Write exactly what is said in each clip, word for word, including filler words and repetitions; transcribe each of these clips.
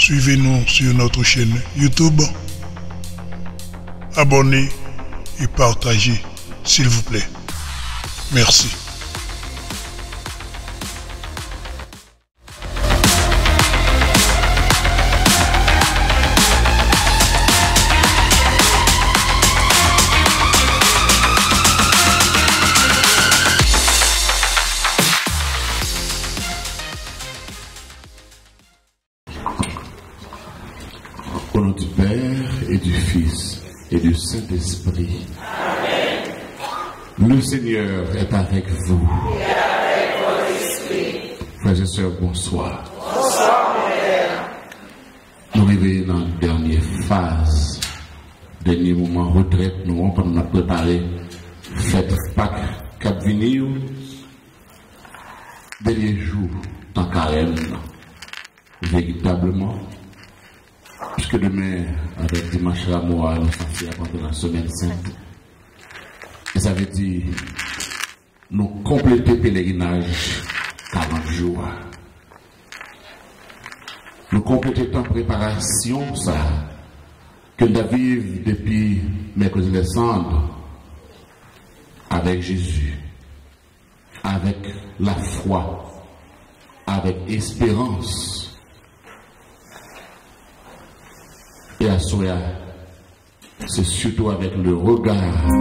Suivez-nous sur notre chaîne YouTube. Abonnez et partagez, s'il vous plaît. Merci. Au nom du Père et du Fils et du Saint-Esprit. Le Seigneur est avec vous. Frères et sœurs, bonsoir. Nou rive nan dènye faz, dènye moman retrèt nou an pandan n ap prepare fèt Pak k ap vini yo. Dènye jou tan karèm nan, veritableman, piske demen, avèk Dimanch Ramo a, nou sanse ap antre nan Semèn Sent. E sa vle di, nou konplete pelerinaj karant jou a. Nou konplete tan preparasyon sa a ke n t ap viv depi Mèkredi Lèsann avèk Jezi, avèk lafwa, avèk esperans. E aswè a, se sitou avèk le regard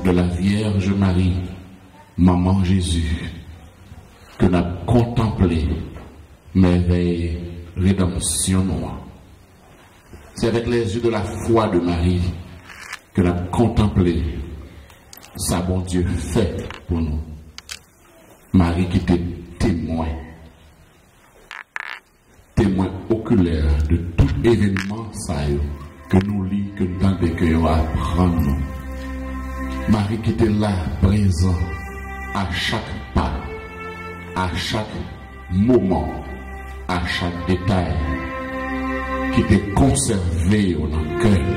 de la Vierge Marie, manman Jezi, ke n ap kontanple mèvèy redanmsyon nou an. Se avec les yeux de la foi de Marie ke n ap kontanple sa Bondye fè pou nou. Mari ki te temwen, temwen okilè de tout evènman sa yo ke nou li, ke n tande, ke yo aprann nou. Mari ki te la, prezan, a chak pa, a chak moman, a chak detay, ki te konsève yo nan kè l.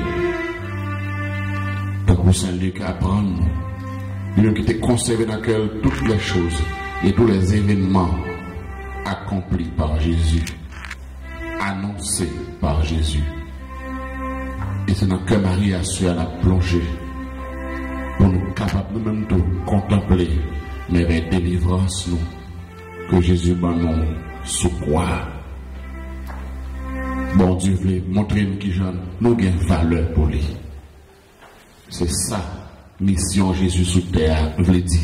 Tankou Sen Lik aprann nou, li menm ki te konsève nan kè l toutes les choses et tous les événements accomplis par Jésus, annoncés par Jésus. E se nan kè Mari aswè a n ap plonje pou nou kapab nou menm tou kontanple mèvèy delivrans nou ke Jezi ban nou sou kwa a. Bondye vle montre n kijan nou gen valè pou li. Se sa misyon Jezi sou tè a vle di.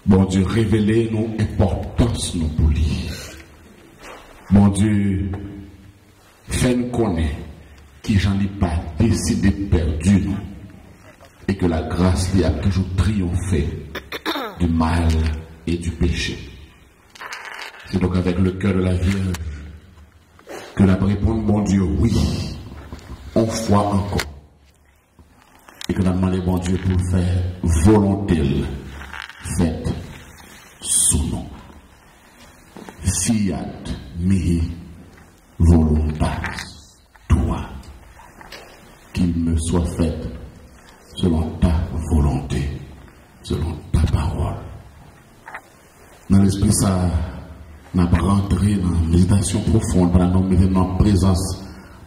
Bondye revele nou enpòtans nou pou li. Bondye fè n konnen kijan li pa deside pèdi nou e ke lagras li ap toujou triyonfe du mal et du péché. Se donk avèk le cœur de la Vierge ke n ap reponn Bondye wi, yon fwa ankò. E ke n ap mande Bondye pou l fè volonte l fèt sou nou. Fiat mihi voluntas tua. Qu'il me soit fait selon ta volonté, selon ta parole. Nan lespri sa a, n ap rantre nan meditasyon pwofon pandan nou mete nou an prezans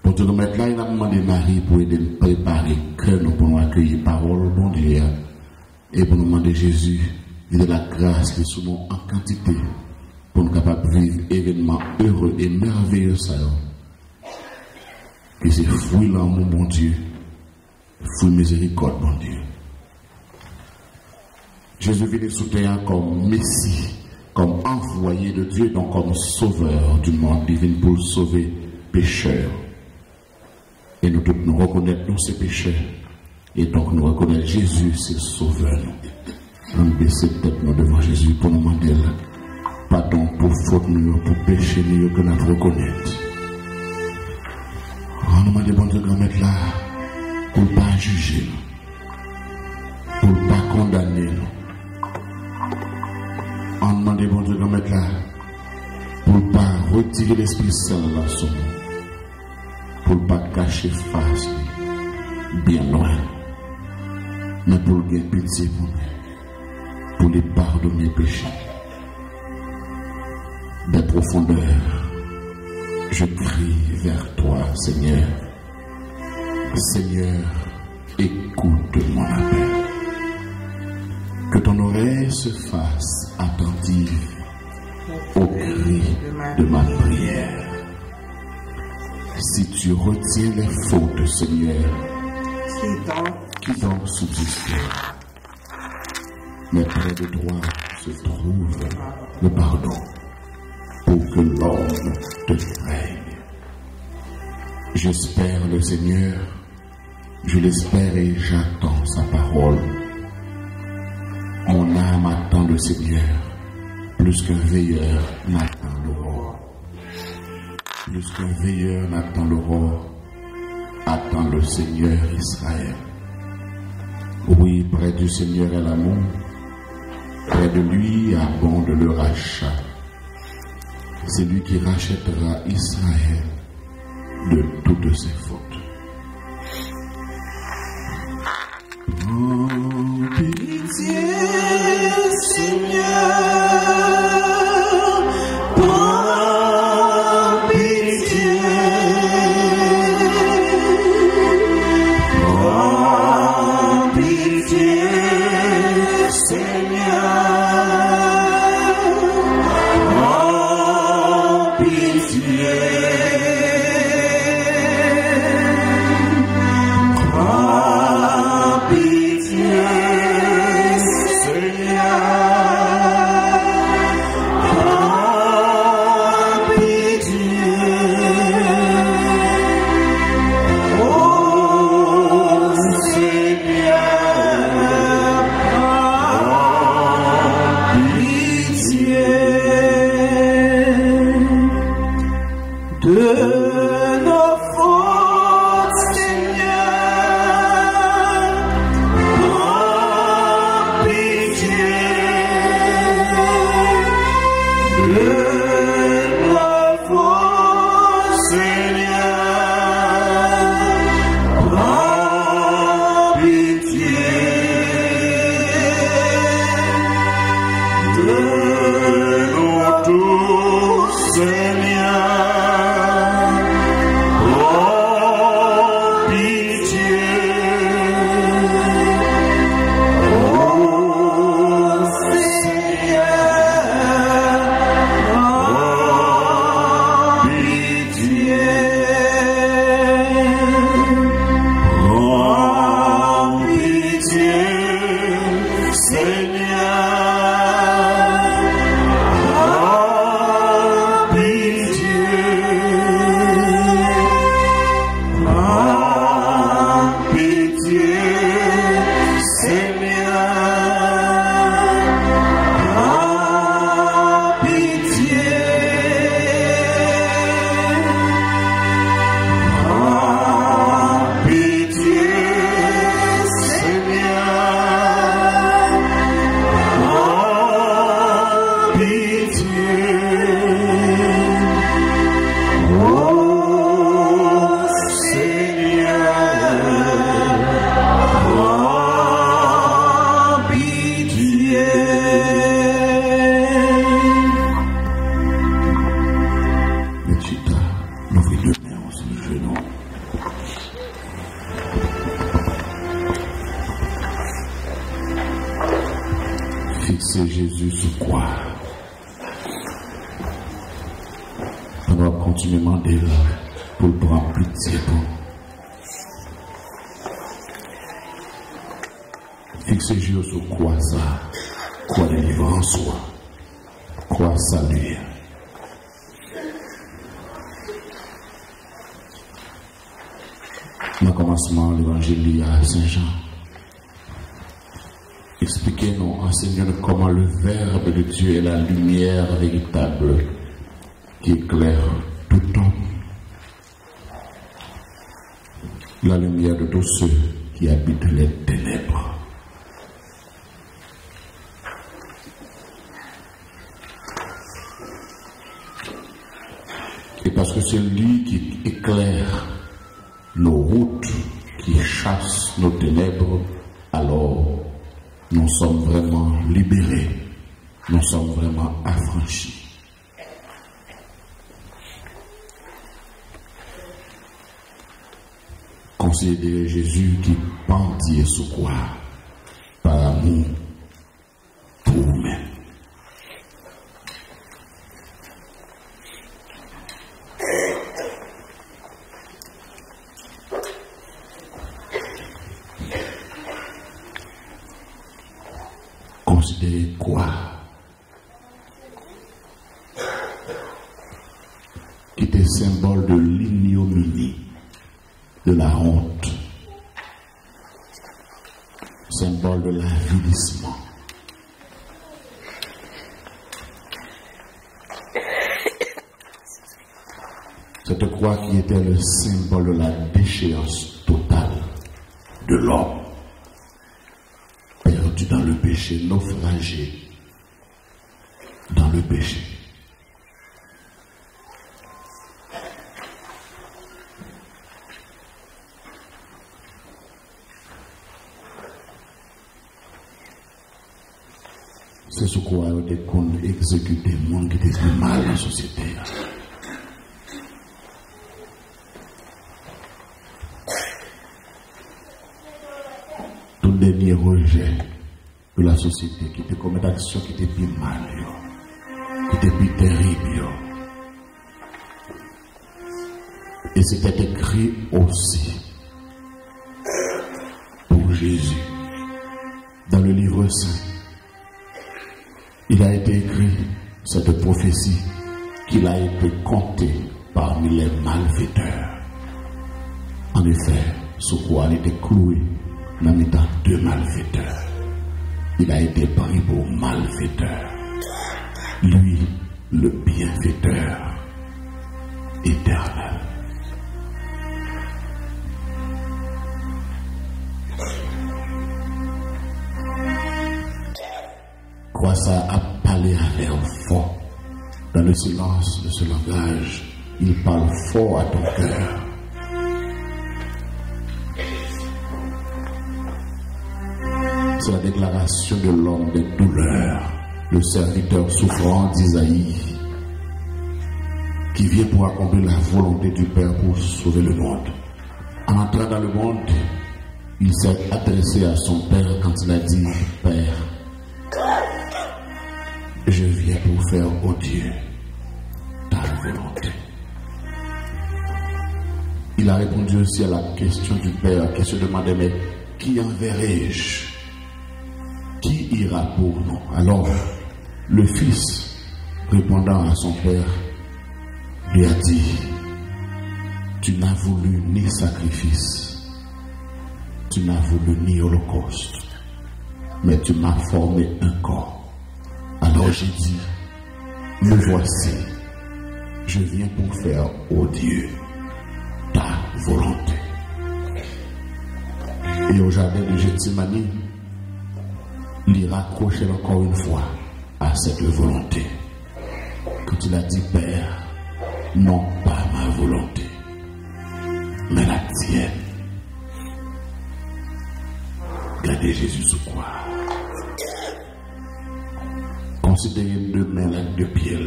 Bondye nou Mèt la, e n ap mande Mari pou ede n prepare kè nou pou nou akeyi pawòl Bondye a, e pou nou mande Jezi vide lagras li sou nou an kantite, pou nou kapab viv evènman ere e mèveye sa yo, ki se fwi lanmou Bondye, fwi mizerikòd Bondye. Jezi vini sou tè a kòm Mesi, kòm anvwaye de Dye, donk kòm sovè du mond. Li vin pou l sove pechè yo. E nou tout, nou rekonèt nou se pechè. E donk, nou rekonèt Jezi se sovè nou. Ann bese tèt nou devan Jezi pou nou mande l padon pou fòt nou yo, pou peche nou yo ke n ap rekonèt. Ann mande Bondye Granmèt la pou l pa jije nou, pou l pa kondane nou. Ann mande Bondye Granmèt la pou l pa retire Lespri Sen l la sou nou, pou l pa kache fas li byen lwen, men pou l gen pitye pou nou, pou li padone peche. Des profondeurs, Je crie vers toi, Seigneur. Seigneur, écoute mon appel. Que ton oreille se fasse attentive au cri de ma prière. Si tu retiens les fautes, Seigneur, qui donc subsiste? Mais près de toi se trouve le pardon pour que l'homme te craigne. J'espère le Seigneur, je l'espère et j'attends sa parole. Mon âme attend le Seigneur, plus qu'un veilleur n'attend l'aurore. Plus qu'un veilleur n'attend l'aurore, attends le Seigneur, Israël. Oui, près du Seigneur est l'amour, près de lui abonde le rachat. C'est lui qui rachètera Israël de toutes ses fautes. Prends pitié, Seigneur, prends pitié, prends pitié, Seigneur, prends pitié. Prends pitié, Seigneur. Prends pitié. Oh, Seigneur, prends pitié de nos fautes, Seigneur, prends pitié de nos fautes, Seigneur, prends pitié de nous tous, Seigneur, prends pitié. Oh, Seigneur, prends pitié. Prends pitié, Seigneur, prends pitié. Prends pitié, Seigneur, prends pitié. Prends pitié, Seigneur, prends pitié. Oh, Seigneur, prends pitié. Mèt chita, louvri de men w sou jenou. Fikse Jezi sou kwa. Pandan w ap kontinye mande l pou l pran pitye pou w. Fikse je w sou kwa sa, kwa delivrans ou a, kwa sali a. Nan kòmansman levanjil li a, Sen Jan eksplike nou, ansenye nou kòman le Verbe de Dieu est la lumière véritable qui éclaire tout homme, la lumière de tous ceux qui habitent les ténèbres. Et parce que c'est lui qui éclaire nos routes, qui chasse nos ténèbres, alors nous sommes vraiment libérés, nous sommes vraiment affranchis. Konsidere Jezi ki pandye sou kwa pa amou pou ou menm. Konsidere kwa ki te senbòl de linyomini, de la honte, symbole de l'avilissement. Cette croix qui était le symbole de la déchéance totale de l'homme, perdu dans le péché, naufragé dans le péché. Se sou kwa yo te konn egzekite moun ki te pi mal nan sosyete a. Tout dènye rejè de la sosyete ki te komèt aksyon ki te pi mal yo, ki te pi tèrib yo. Et c'était écrit aussi pour Jésus dans le livre saint. Il a été écrit cette prophétie qu'il a été compté parmi les malfaiteurs. En effet, sou kwa li te kloure nan mitan de malfetè. Il a été pris pour malfaiteur. Lui, le bienfaiteur éternel. Kwa sa ap pale avè w fò. Dans le silence de ce langage, il parle fort à ton cœur. C'est la déclaration de l'homme des douleurs, le serviteur souffrant d'Isaïe, qui vient pour accomplir la volonté du Père pour sauver le monde. En entrant dans le monde, il s'est adressé à son Père quand il a dit, Père, je viens pour faire, ô Dieu, ta volonté. Il a répondu aussi à la question du Père qui se demandait, mais qui enverrai-je ? Qui ira pour nous ? Alors, le Fils, répondant à son Père, lui a dit, tu n'as voulu ni sacrifice, tu n'as voulu ni holocauste, mais tu m'as formé un corps. Alors j'ai dit, me voici, je viens pour faire, ô Dieu, ta volonté. Et au jardin de Gethsemane, il raccroche encore une fois à cette volonté. Quand il a dit, Père, non pas ma volonté, mais la tienne. Gade Jezi sou kwa. Konsidere de men l ak de pye l.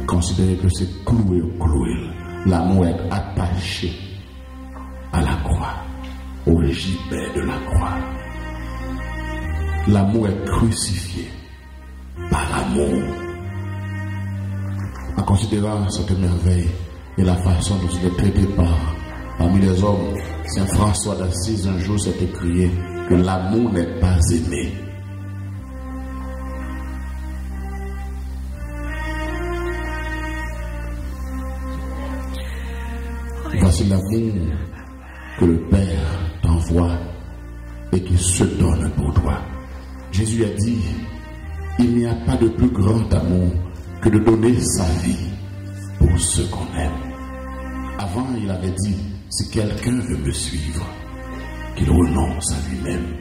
Konsidere ke se kloure yo kloure l. L'amour est attaché à la croix, au gibet de la croix. L'amour est crucifié par amour. En considérant cette merveille et la façon dont il est traité par, parmi les hommes, Saint François d'Assise un jour s'est écrié que l'amour n'est pas aimé. Voici l'amour que le Père t'envoie et qui se donne pour toi. Jésus a dit, il n'y a pas de plus grand amour que de donner sa vie pour ceux qu'on aime. Avant, il avait dit, si quelqu'un veut me suivre, qu'il renonce à lui-même,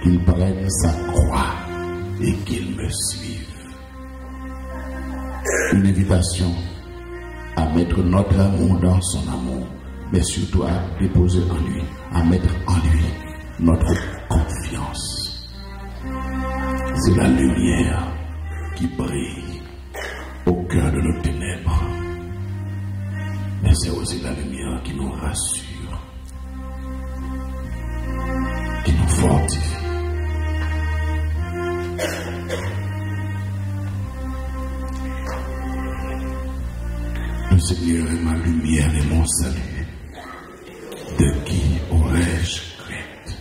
qu'il prenne sa croix et qu'il me suive. Une invitation à mettre notre amour dans son amour, mais surtout à déposer en lui, à mettre en lui notre confiance. C'est la lumière qui brille. cœur de nos ténèbres, mais c'est aussi la lumière qui nous rassure, qui nous fortifie. Le Seigneur est ma lumière et mon salut. De qui aurais-je crainte?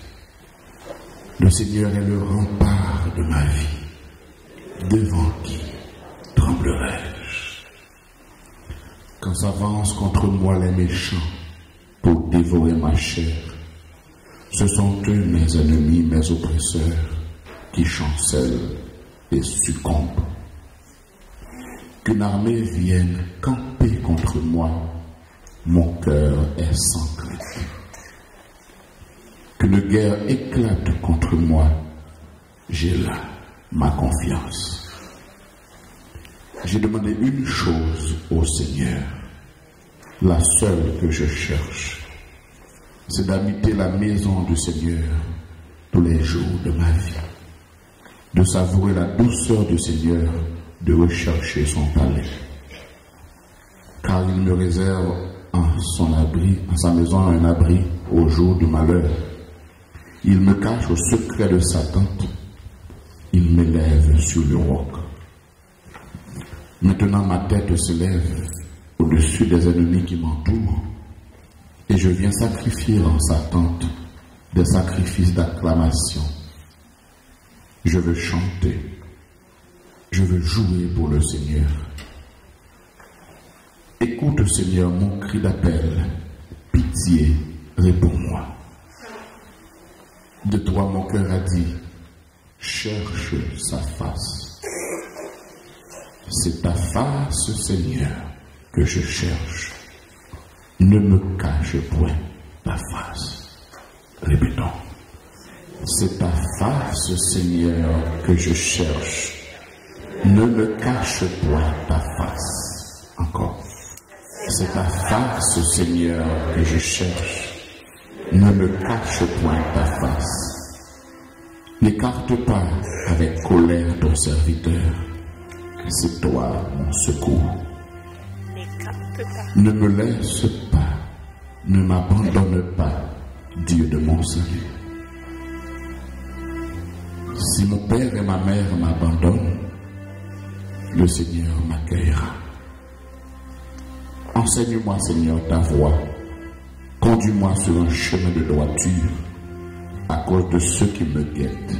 Le Seigneur est le rempart de ma vie. Devant qui tremblerai-je? Quand s'avancent contre moi les méchants pour dévorer ma chair, ce sont eux mes ennemis, mes oppresseurs, qui chancellent et succombent. Qu'une armée vienne camper contre moi, mon cœur est sans crainte. Qu'une guerre éclate contre moi, j'ai là ma confiance. J'ai demandé une chose au Seigneur, la seule que je cherche, c'est d'habiter la maison du Seigneur tous les jours de ma vie, de savourer la douceur du Seigneur, de rechercher son palais. Car il me réserve en son abri, en sa maison un abri au jour du malheur. Il me cache au secret de sa tente, il m'élève sur le roc. Maintenant ma tête s'élève au-dessus des ennemis qui m'entourent, et je viens sacrifier en sa tente des sacrifices d'acclamation. Je veux chanter, je veux jouer pour le Seigneur. Écoute, Seigneur, mon cri d'appel, pitié, réponds-moi. De toi mon cœur a dit, cherche sa face. C'est ta face, Seigneur, que je cherche. Ne me cache point ta face. Répétons. C'est ta face, Seigneur, que je cherche. Ne me cache point ta face. Encore. C'est ta face, Seigneur, que je cherche. Ne me cache point ta face. N'écarte pas avec colère ton serviteur. C'est toi mon secours. N'écarte pas. Ne me laisse pas, ne m'abandonne pas, Dieu de mon salut. Si mon père et ma mère m'abandonnent, le Seigneur m'accueillera. Enseigne-moi, Seigneur, ta voie. Conduis-moi sur un chemin de droiture à cause de ceux qui me guettent.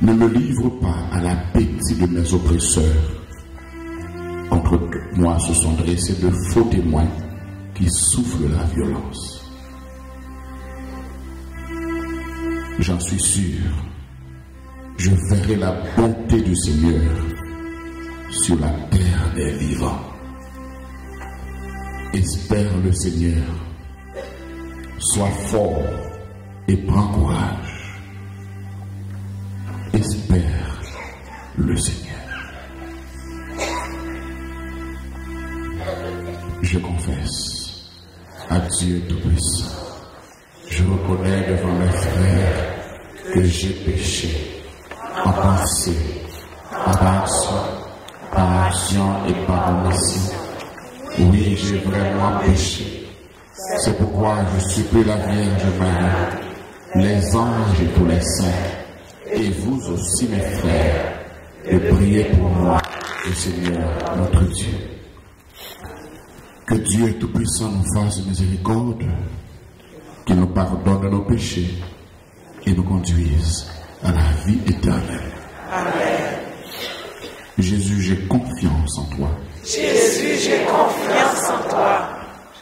Ne me livre pas à l'appétit de mes oppresseurs. Contre moi se sont dressés de faux témoins qui soufflent la violence. J'en suis sûr, je verrai la bonté du Seigneur sur la terre des vivants. Espère le Seigneur, sois fort et prends courage. Espère le Seigneur. Je confesse à Dieu Tout-Puissant, je reconnais devant mes frères que j'ai péché en pensée, en action, par action et par omission. Oui, j'ai vraiment péché. C'est pourquoi je supplie la Vierge Marie, les anges et tous les saints, et vous aussi, mes frères, de prier pour moi au Seigneur notre Dieu. Que Dieu Tout-Puissant nous fasse miséricorde, qu'il nous pardonne nos péchés et nous conduise à la vie éternelle. Amen. Jésus, j'ai confiance en toi. Jésus, j'ai confiance en toi.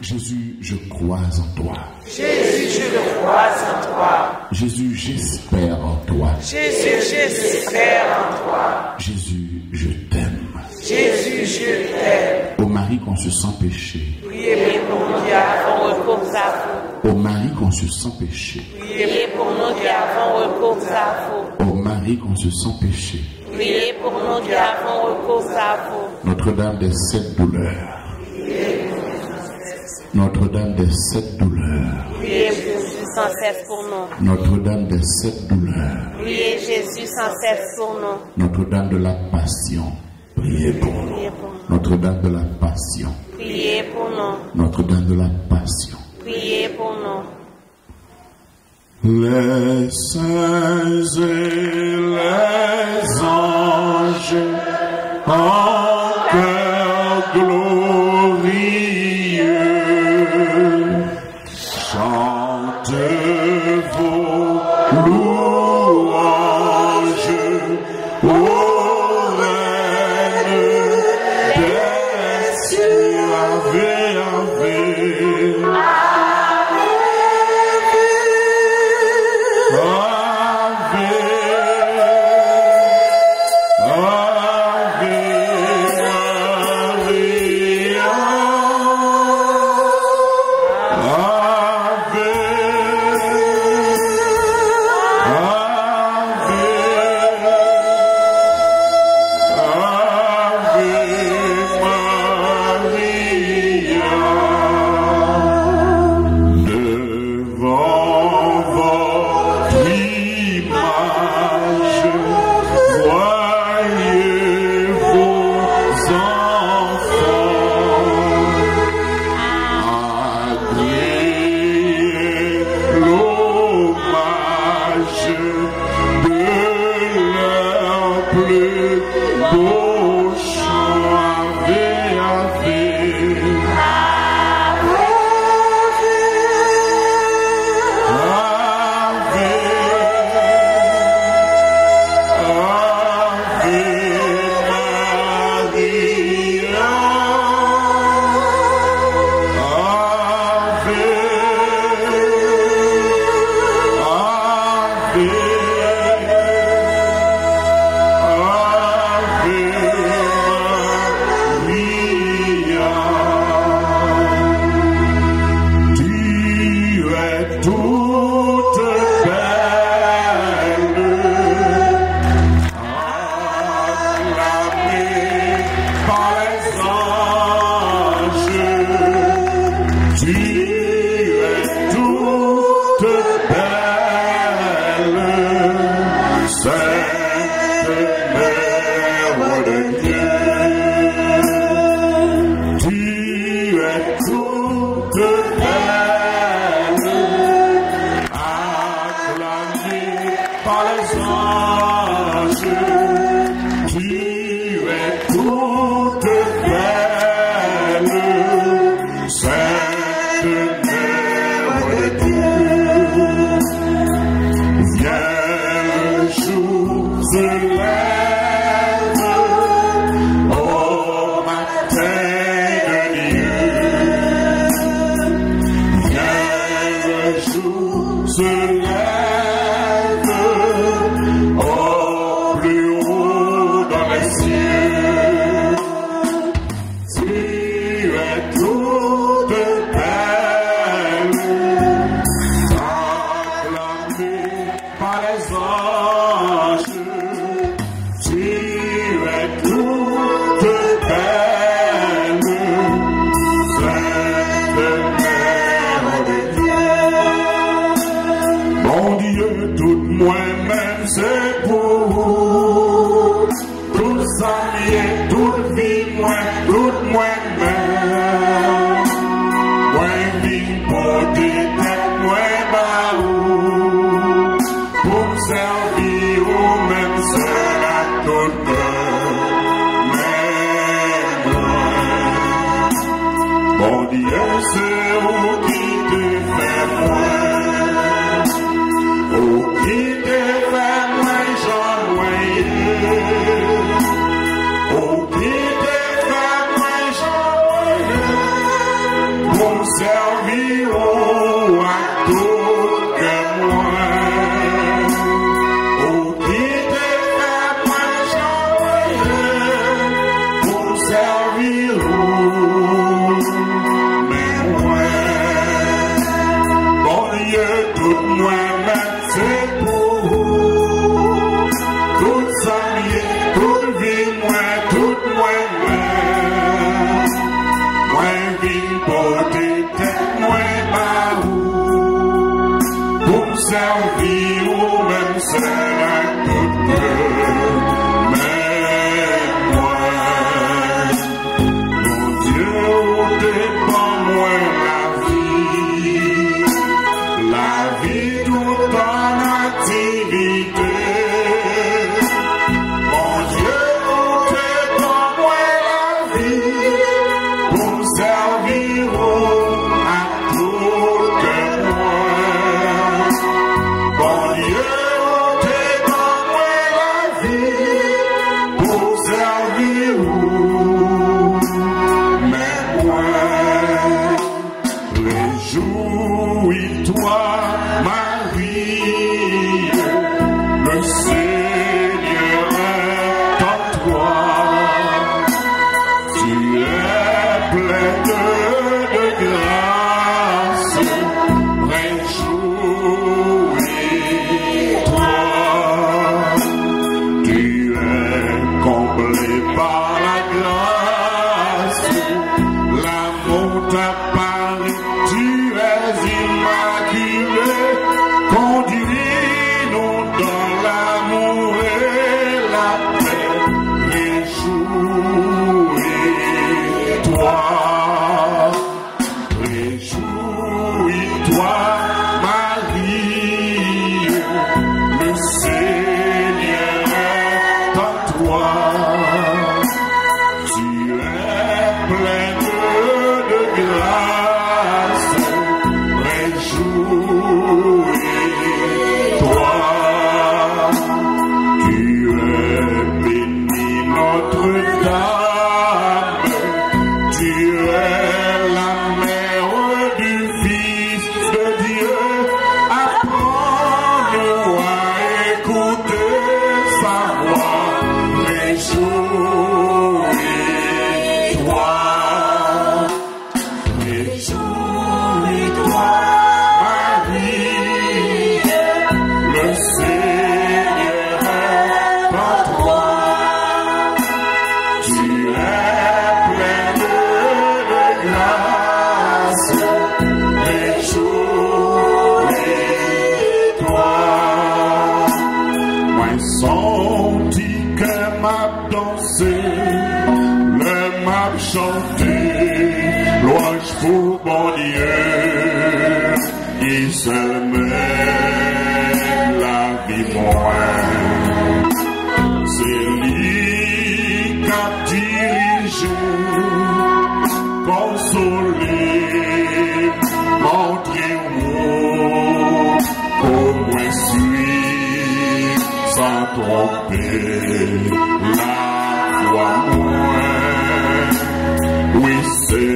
Jésus, je crois en toi. Jésus, je crois en toi. Jésus, j'espère en toi. Jésus, j'espère en toi. Jésus, je t'aime. Jésus, je t'aime. Ô Mari konsyan san peche. Priye pou nou ki avon rekoz a vou. Ô Mari konsyan san peche. Priye pou nou ki avon rekoz a vou. Ô Mari konsyan san peche. Priye pou nou ki avon rekoz a vou. Notre-Dame des sept douleurs. Notre-Dame des sept douleurs. Priye Jezi san sès pou nou. Notre-Dame des sept douleurs. Priye Jezi san sès pou nou. Notre-Dame de la Passion. Priez pour nous. Notre-Dame de la Passion. Priez pour nous. Notre-Dame de la Passion. Priez pour nous. Les saints et les anges en chœur glorieux chantent vos louanges au Reine des cieux. Ave, ave. Ave, Ave Maria. Ave, Ave, Ave Maria. Devant votre image, voyez vos enfants. Agréez l'hommage de leur plus beau chant. Ave, ave. Ave, Ave Maria. Ave, Ave, Ave. Ta parole, tu es immaculée, conduis-nous dans l'amour et la paix. Réjouis-toi, réjouis-toi, Marie, le Seigneur est en toi. Tu es pleine de grâce, réjouis-toi. Tu es bénie, Notre-Dame, tu es la mère du Fils de Dieu, apprends-nous à écouter sa voix. Réjouis-toi, réjouis-toi, Marie, le Seigneur est en toi. Tu es pleine de grâce, réjouis-toi. Mwen santi kè m ap danse, lè m ap chante lwanj pou Bondye. Li sèl mèt lavi mwen. Se li k ap dirije, konsole, montre wout pou mwen swiv san twonpe lafwa mwen. Wi, se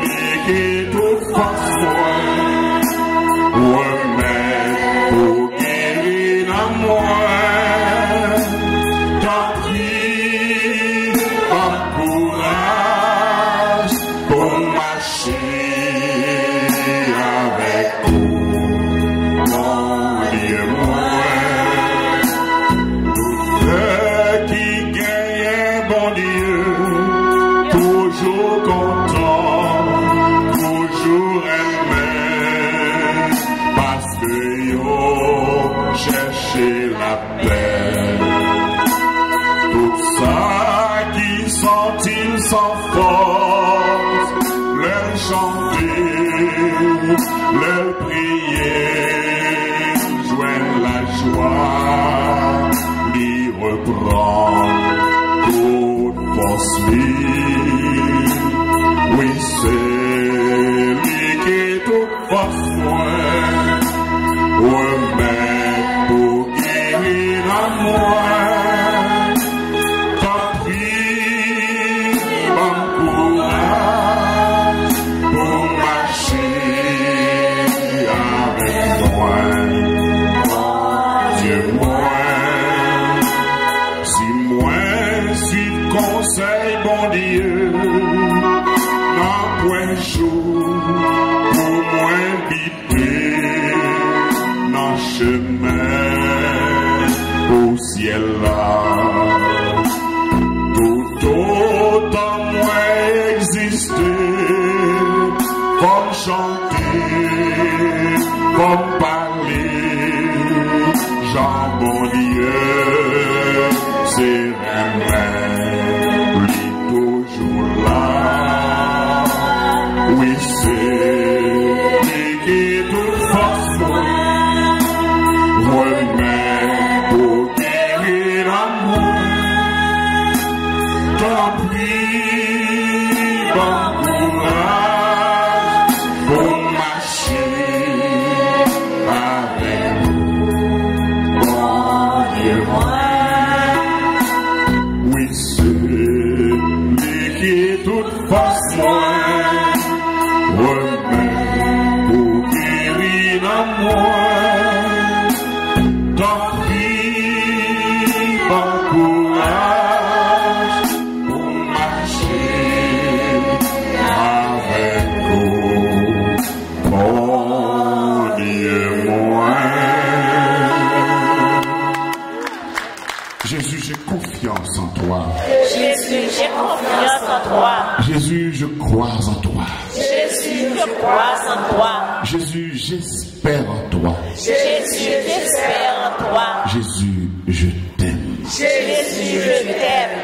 li ki tout fòs mwen, remèd pou geri nanm mwen. Tanpri, ban m kouraj pou m mache avèk ou, Bondye mwen. Doktè ki genyen Bondye, toujou kontan, toujou renmen, paske yo chèche lapè. Tout sa ki santi l san fòs, lè l chante, lè l priye, jwenn lajwa, li reprann tout fòs li. Wi, se li ki tout fòs mwen, remèd pou geri nanm mwen. Tanpri, ban m kouraj pou m mache avèk mwen, Bondye mwen. Si mwen swiv konsèy Bondye, nan pwen jou pou mwen bite nan chemen pou syèl la. Toutotan mwen egziste, fò m chante, fò m pale, jan Bondye se renmen, li toujou la. Wi, se li ki tout fòs mwen, remèd pou geri nanm mwen. Tanpri, ban m kouraj pou m Jésus, j'ai confiance en toi. Jésus, j'ai confiance en toi. Jésus, je crois en toi. Jésus, je crois en toi. Jésus, j'espère en toi. Jésus, j'espère en toi. Jésus, je t'aime. Jésus, je t'aime.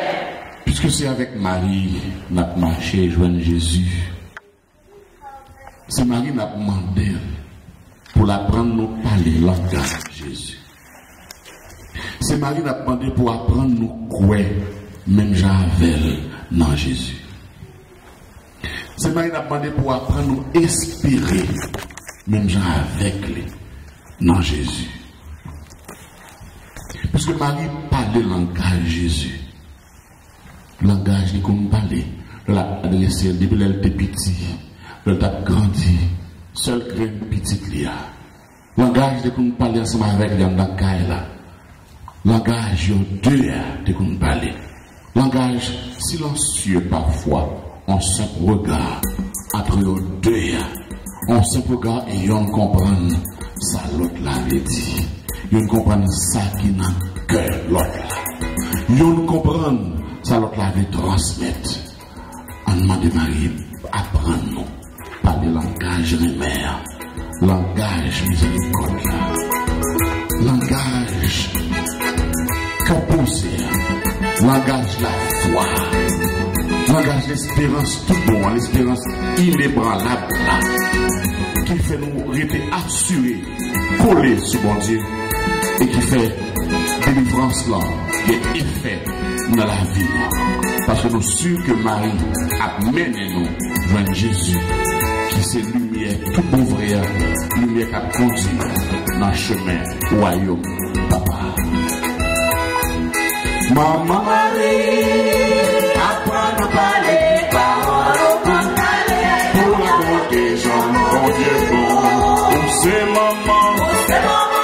Puisque c'est avec Marie n ap mache jwenn Jezi. Se Mari n ap mande pou l aprann nou pale langaj Jezi. Se Mari n ap mande pou aprann nou kwè menm jan avè l nan Jezi. Se Mari n ap mande pou aprann nou espere menm jan avèk li nan Jezi. Piske Mari pale langaj Jezi. Langaj li konn pale lè l ap adrese l depi lè l te piti, lè l t ap grandi, sèl grenn pitit li a. Langaj li konn pale ansanm avèk li anndan kay la. Langaj yo de a te konn pale. Langaj silansye pafwa, yon senp rega antre yo de a. Yon senp rega e yonn konprann sa lòt la vle di. Yonn konprann sa ki nan kè lòt la. Yonn konprann sa lòt la vle transmèt. Ann mande Mari aprann nou pale langaj renmen an, langaj mizerikòd la, langaj kè poze a, langaj lafwa, langaj lesperans tout bon an, lesperans inebranlab la, ki fè nou rete asire, kole sou Bondye, e ki fè delivrans lan gen efè nan lavi nou. Paske nou si ke Mari ap mennen nou jwenn Jezi, ki se limyè tout bon vre a, limyè k ap kondi nou nan chemen wayòm Papa a. Manman Mari, aprann nou pale pawòl ou konn pale pou rakonte jan Bondye bon. Ou se manman, ou se manman.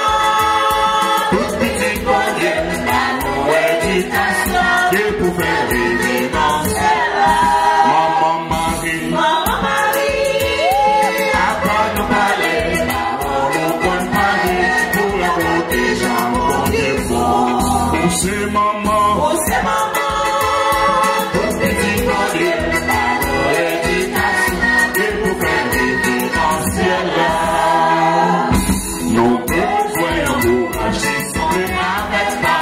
Tout pitit Bondye ba nou edikasyon ki pou fè rive nan syèl la. Manman Mari, manman Mari, aprann nou pale pawòl ou konn pale pou rakonte jan Bondye bon. Ou se manman, ou se manman. Tout pitit Bondye ba nou edikasyon ki pou fè rive nan syèl la. Nou bezwen ankouraje sanble avèk pa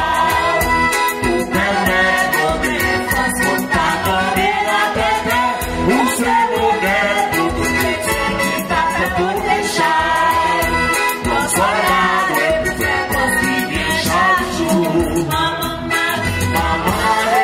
pou pèmèt nou gen fòs pou n pa tonbe atè. Ou se modèl pou tout kretyen ki pa fè pou deja. Yon sòlda dwe pou fè kòz li byen chak jou. Manman Mari,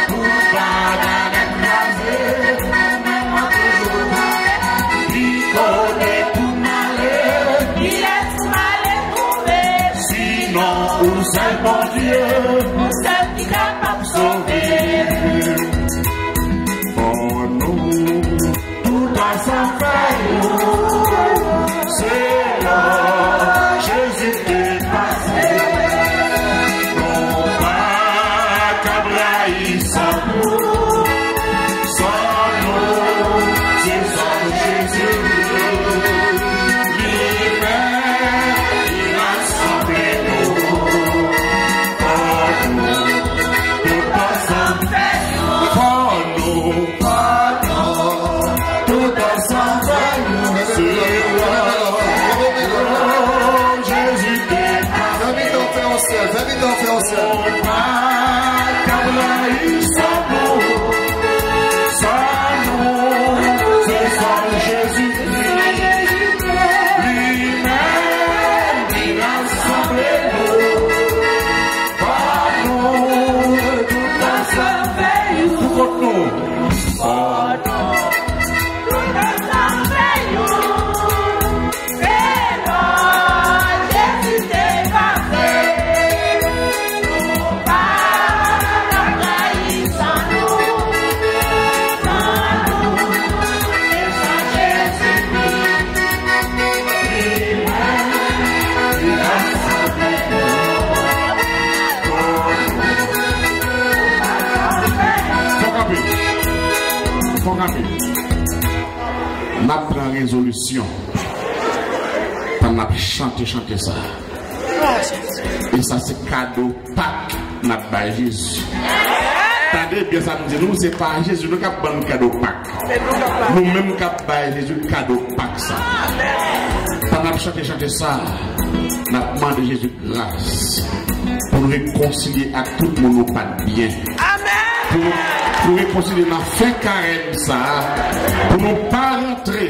Tout bagay kraze, men mwen toujou prè. Ki kote pou m ale? Ki lès m ale twouve? Sinon, ou sèl Bondye, ou sèl ki kapab sove. Fò nou tout ansanm fè youn, se la Jezi te pase. Nou pa ka rayi san nou, san nou, se san Jezi. Li menm ki rasanble nou. Fò nou tout ansanm fè youn. Fò nou, fò nou tout ansanm fè youn. Se la Jezi te pase. Fè mitan fè yon sèl, fè mitan fè yon sèl. Nou pa ka rayi san nou, san nou, se san Jezi. Li menm ki rasanble nou. Fò nou tout ansanm fè youn. Pou kont nou. Fò nou tout ansanm fè youn. Se la Jezi te pase. Nou pa ka rayi san nou, san nou, se san Jezi. Fò kanpe. Fò kanpe. N ap pran rezolisyon pandan n ap chante chante sa. E sa se kado Pak n ap bay Jezi. Tande byen sa m di nou, se pa Jezi nou k ap ban n kado Pak. Nou menm k ap bay Jezi kado Pak sa. Pandan n ap chante chante sa, n ap mande Jezi gras pou n rekonsilye ak tout moun nou pa t byen. Pou, pou rekonsilye nan fen karèm sa, pou nou pa rantre,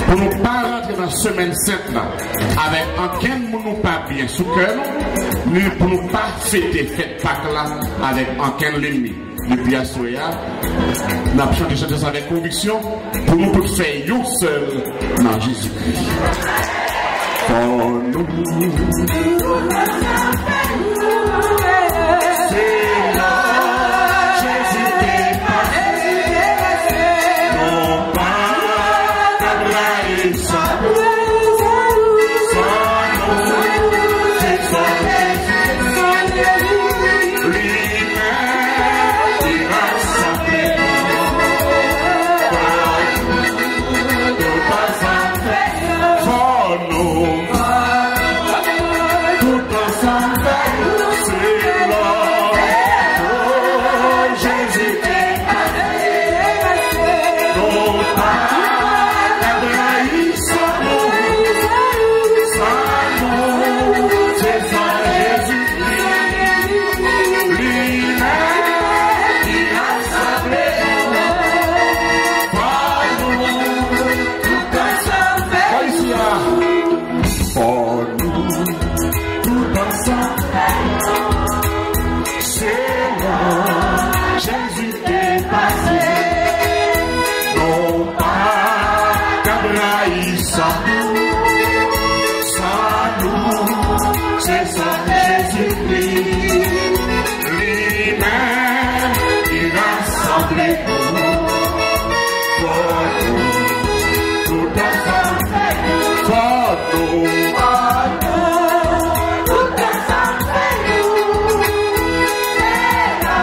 pou nou pa rantre nan semèn sent la avèk ankenn moun nou pa byen sou kè nou, ni pou nou pa fete fèt Pak la avèk ankenn lènmi. Depi aswè a, n ap chante chante sa avèk konviksyon pou nou tout fè yon sèl nan Jezikri. Fò nou. Se la Jezi te pase. Non pa ka rayi sa. Sa nou, se sa Jezi. Li menm ki rasanble nou. Fò nou. Tout ansanm fè se la. O Jezi te pase. Non pa ka rayi sa nou. Sa nou, se sa Jezi. Li menm ki rasanble nou. Fò nou tout ansanm fè. Fò isi a. Fò nou tout ansanm fè. Se la Jezi te pase. Non pa ka rayi sa. Sa nou, se sa Jezikri. Li menm ki rasanble nou. Fò nou tout ansanm fè youn. Fò nou. Fò nou tout ansanm fè youn. Se la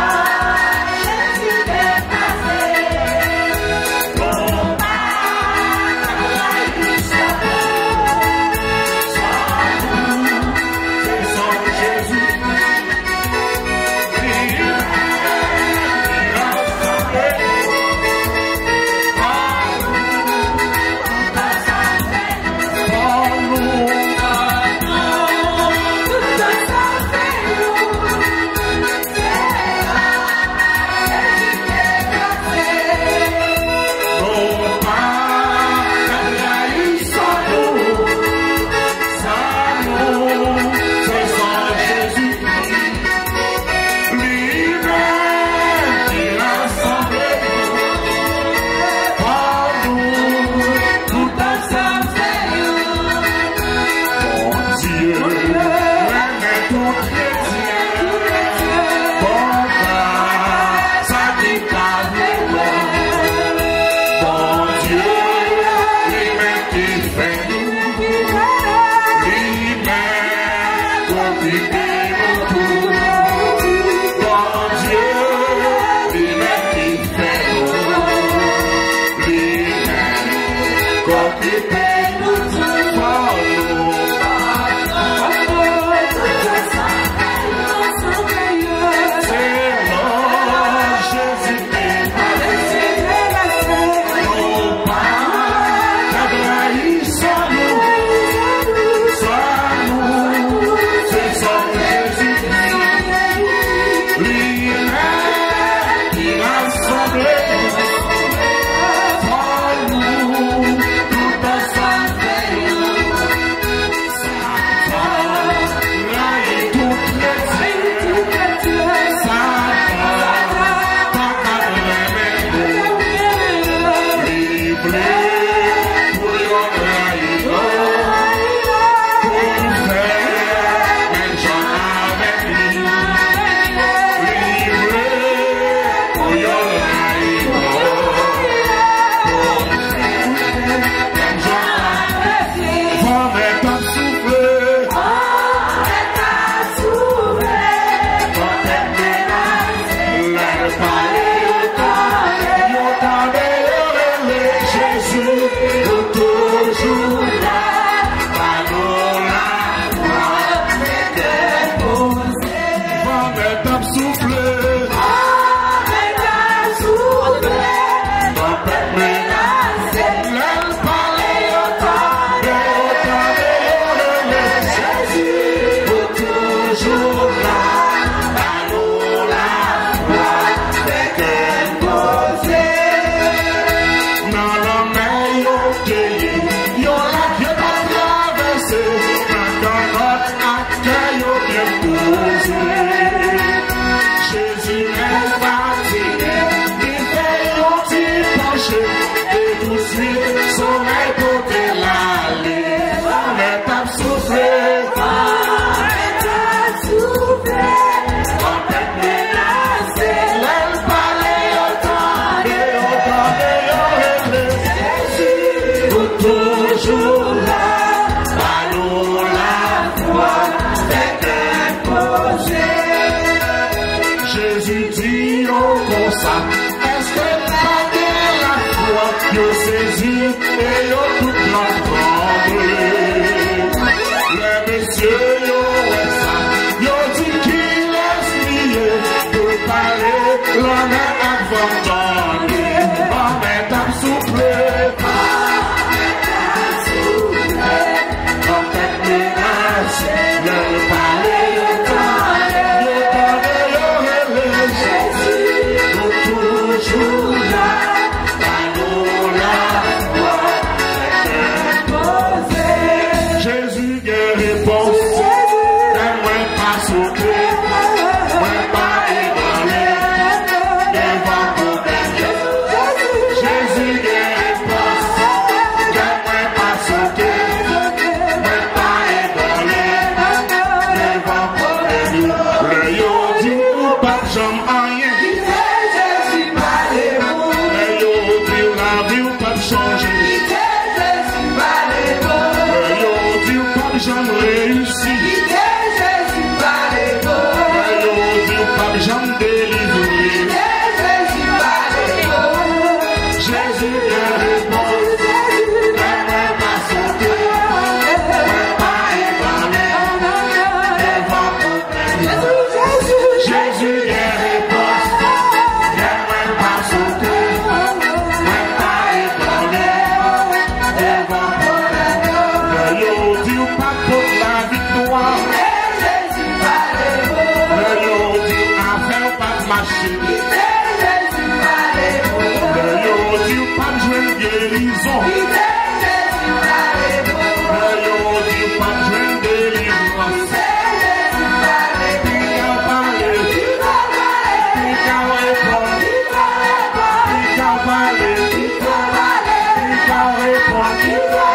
Di yo konsa, èske pa gen lafwa? Yo sezi e yo tout nan tranble. Lè mesye yo wè sa, yo di, "Kilès li ye pou l pale lanmè ak van tande?" Lanmè t ap souple. Tanpèt menace, lè l pale, yo tande, yo tande, yo rele. Jezi, nou toujou la, ba nou lafwa, fè kè poze. Jezi gen repons, kè mwen pa sote, mwen pa ebranle devan pwoblèm. Jezi gen repons, kè mwen pa sote, mwen pa ebranle devan pwoblèm yo. Lè yo di w ou p ap janm anyen, lè yo di w lavi w p ap chanje, lè yo di w p ap janm reyisi, lè yo di w p ap janm delivre. Jezi gen repons. Lè mwen pa sote, mwen pa ebranle devan pwoblèm. Jezi gen repons. Lè mwen pa sote, mwen pa ebranle devan pwoblèm. Lè yo di w pa pot laviktwa, lè yo di w afè w p ap mache, lè yo di w p ap jwenn gerizon, lè yo di w p ap jwenn delivrans. Piga w pale, piga w reponn, piga w pale, piga w reponn, kite,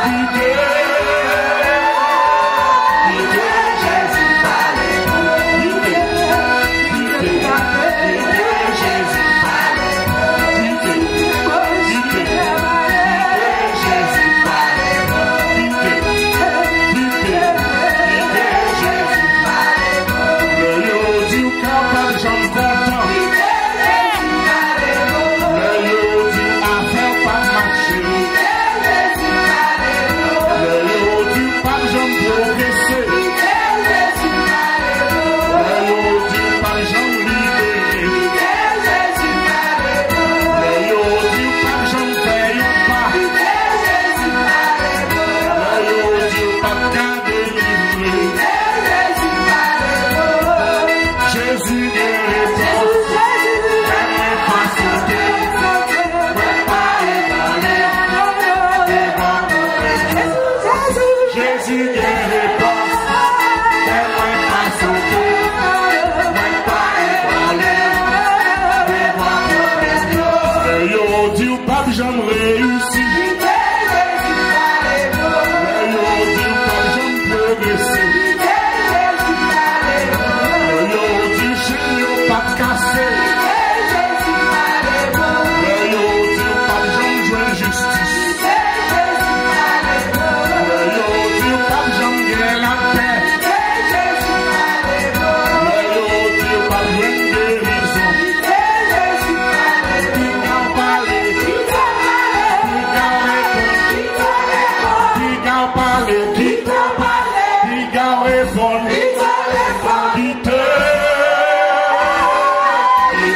kite Jezi pale, kite, kite, kite Jezi pale, kite, kite, kite Jezi pale, kite, kite, kite Jezi pale. Lè yo di w kè w p ap janm kontan, lè yo di w afè w p ap mache, lè yo di w p ap janm pwogrese, lè yo di w p ap janm libere, lè yo di w p ap janm fè yon pa, lè yo di w p ap ka delivre. Jezi gen repons. Lè mwen pa sote, mwen pa ebranle devan pwoblèm. Jezi gen repons. Lè mwen pa sote, mwen pa ebranle devan pwoblèm yo. Lè yo di w p ap janm reyisi, lè yo di w p ap janm pwogrese, lè yo di w chenn yo p ap kase, lè yo di w p ap janm jwenn jistis, lè yo di w p ap janm gen lapè, lè yo di w p ap jwenn gerizon. Piga w pale, piga w pale, piga w reponn, piga w pale, piga w pale, piga w reponn, piga w reponn, kite, kite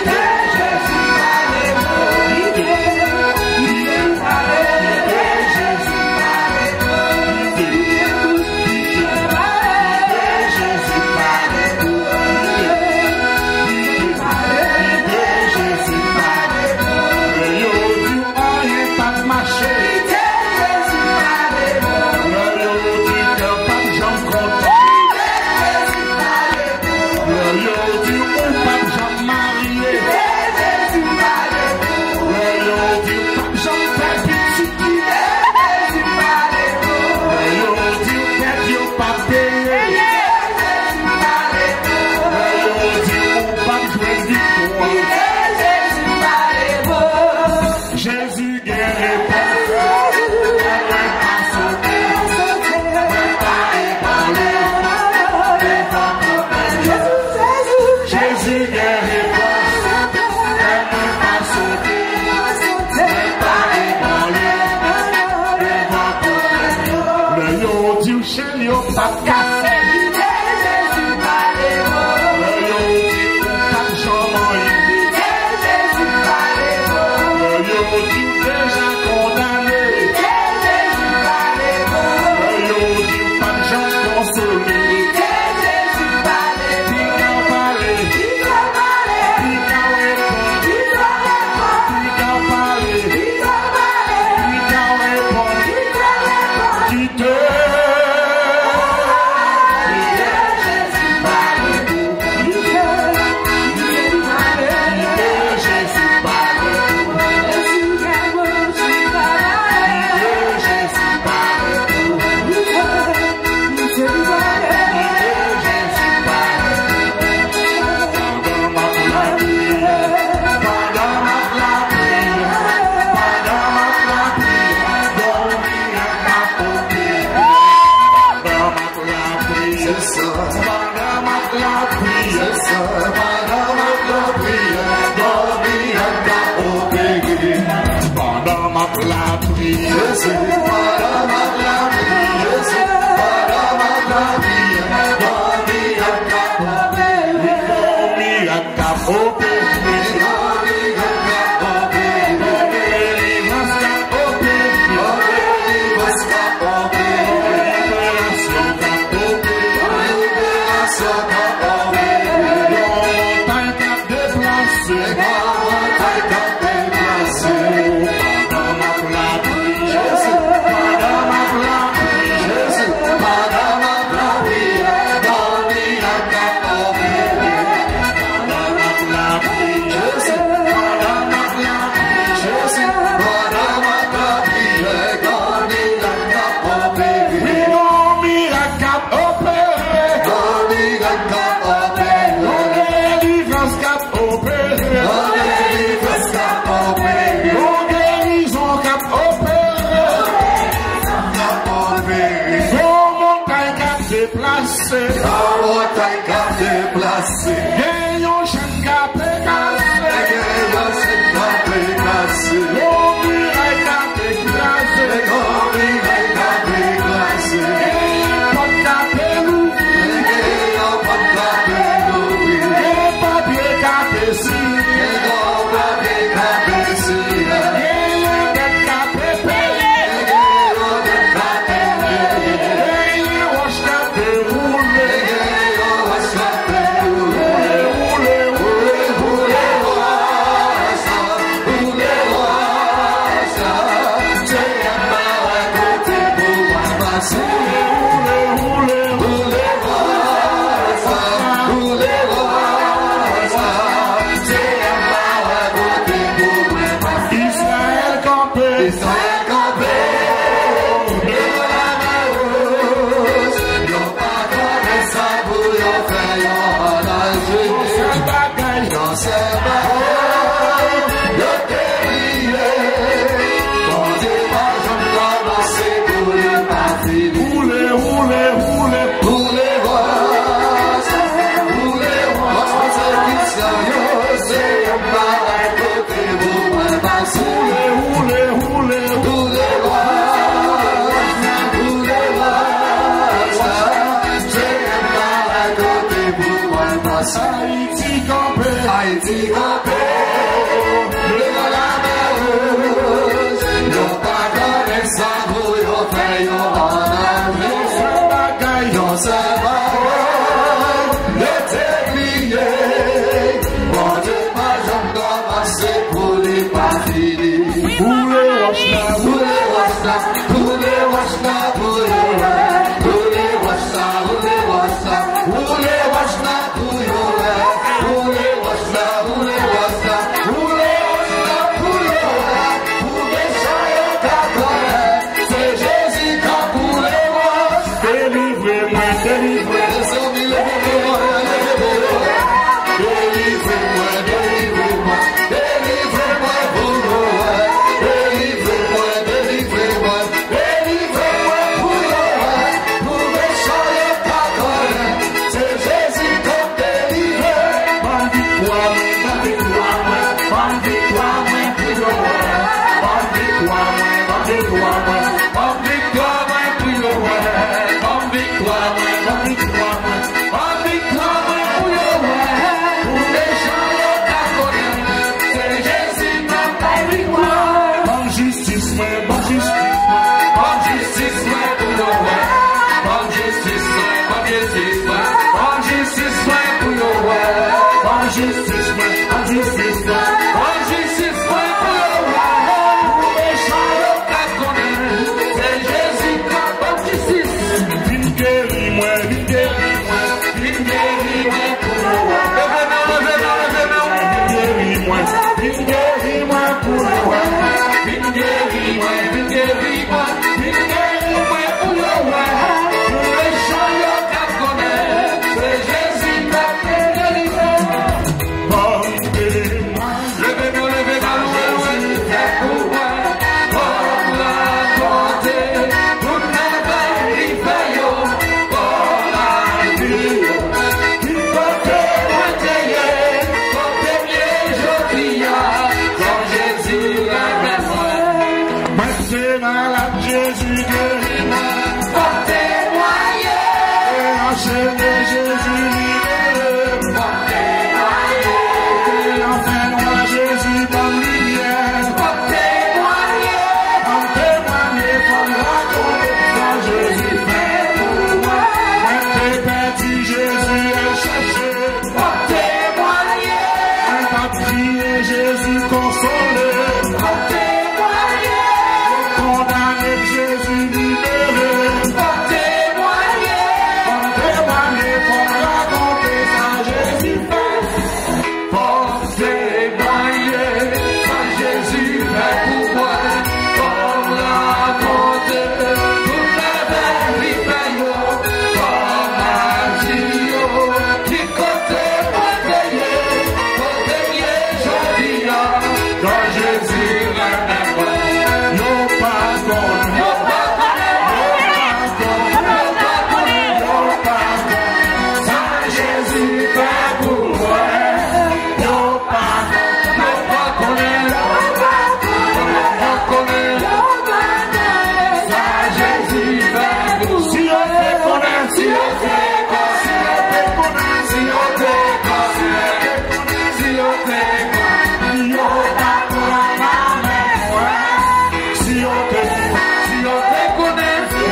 Lapli. Jezi, pandan m ap lapli, Jezi, pandan m ap lapli, gon mirak k ap opere. Gon mirak k ap opere. Gon mirak k ap opere. Gon delivrans k ap opere. Gon delivrans k ap opere. Gon liberasyon k ap opere. Gon liberasyon k ap opere. Gon montay k ap deplase. Gon montay k ap deplase. Pandan m ap lapli, Jezi, pandan m ap lapli, Jezi, pandan m ap lapli, gon mirak k ap opere. Pandan m ap lapli, Jezi, pandan m ap lapli, Jezi, pandan m ap lapli, gon mirak k ap opere. Wi, gon mirak k ap opere. Gon mirak k ap opere. Gon delivrans k ap opere. Gon delivrans k ap opere. Gon gerizon k ap opere. Gon montay k ap deplase. Gon montay k ap deplase. Gen yon chenn k ape kase. Gen yon chenn k ape kase. Gon miray k ape kraze. Gon miray k ape kraze. Gen pòt k ape louvri. Gen yon pòt k ape louvri. Gen papye k ape siyen. Gen yon papye k ape siyen. Gen yon dèt k ape peye. Gen yon dèt k ape peye. Gen yon wòch k ape woule. Gen yon wòch k ape woule. Woule, woule, woule, woule wòch la. Woule wòch la. Senyè m pa wè kote pou mwen pase. Woule, woule, woule wòch la. Woule wòch la. Senyè m pa wè kote pou mwen pase. Izrayèl kanpe. Izrayèl kanpe. Devan lamè wouj. Yo pa konnen sa pou yo fè yo an danje. Yon sèl bagay. Yon sèl bagay. Yo te bliye. Bondye pa janm kòmanse pou li pa fini. Woule, woule, woule. Woule wòch. Woule wòch pèsekisyon yo. Senyè m pa wè kote pou mwen pase. Woule, woule, woule. Woule wòch. Woule wòch. Senyè m pa wè kote pou mwen pase. Ayiti kanpe. Ayiti kanpe. Devan lamè wouj. Yo pa konnen sa pou yo fè yo an danje. Yon sèl bagay. Yon sèl bagay. Yo te bliye. Bondye pa janm kòmanse pou li pa fini. Woule wòch la. Woule wòch la. Woule wòch la pou yo wè. Woule wòch la. Woule wòch la. Woule wòch la. Pou yo wè, woule wòch la, woule wòch la, woule wòch la pou yo wè, pou mechan yo ka konnen, se Jezi k ap woule wòch. Delivre mwen, delivre. Mezanmi, leve men w, leve men w. Delivre mwen, delivre mwen, delivre mwen pou yo wè. Delivre mwen, delivre mwen. Delivre mwen pou yo wè, pou mechan yo ka konnen, se Jezi k ap delivre. Ban m viktwa mwen, ban m viktwa mwen, ban m viktwa mwen pou yo wè. Ban m viktwa mwen, ban m viktwa mwen, ban m viktwa mwen pou yo wè. Ban m viktwa mwen, ban m viktwa mwen. Ban m viktwa mwen pou yo wè, pou mechan yo ka konnen, se Jezi k ap bay viktwa. Ban m jistis mwen, ban m jistis mwen, ban m jistis mwen pou yo wè. Ban m jistis mwen, ban m jistis mwen, ban m jistis mwen pou yo wè. Ban m jistis mwen, ban m jistis mwen, ban m jistis mwen pou yo wè. Pou mechan yo ka konnen, se Jezi k ap ban m jistis. Vin geri mwen, vin geri mwen, vin geri mwen pou yo wè. Leve men w, leve men w, leve men w. Vin geri mwen, vin geri mwen pou yo wè. Vin geri mwen, vin geri mwen, vin geri mwen pou yo wè. Pou mechan yo ka konnen, se Jezi k ap delivre. Ban m delivre. Yo pa pran nan men mwen. Si yo te, si yo te konnen, si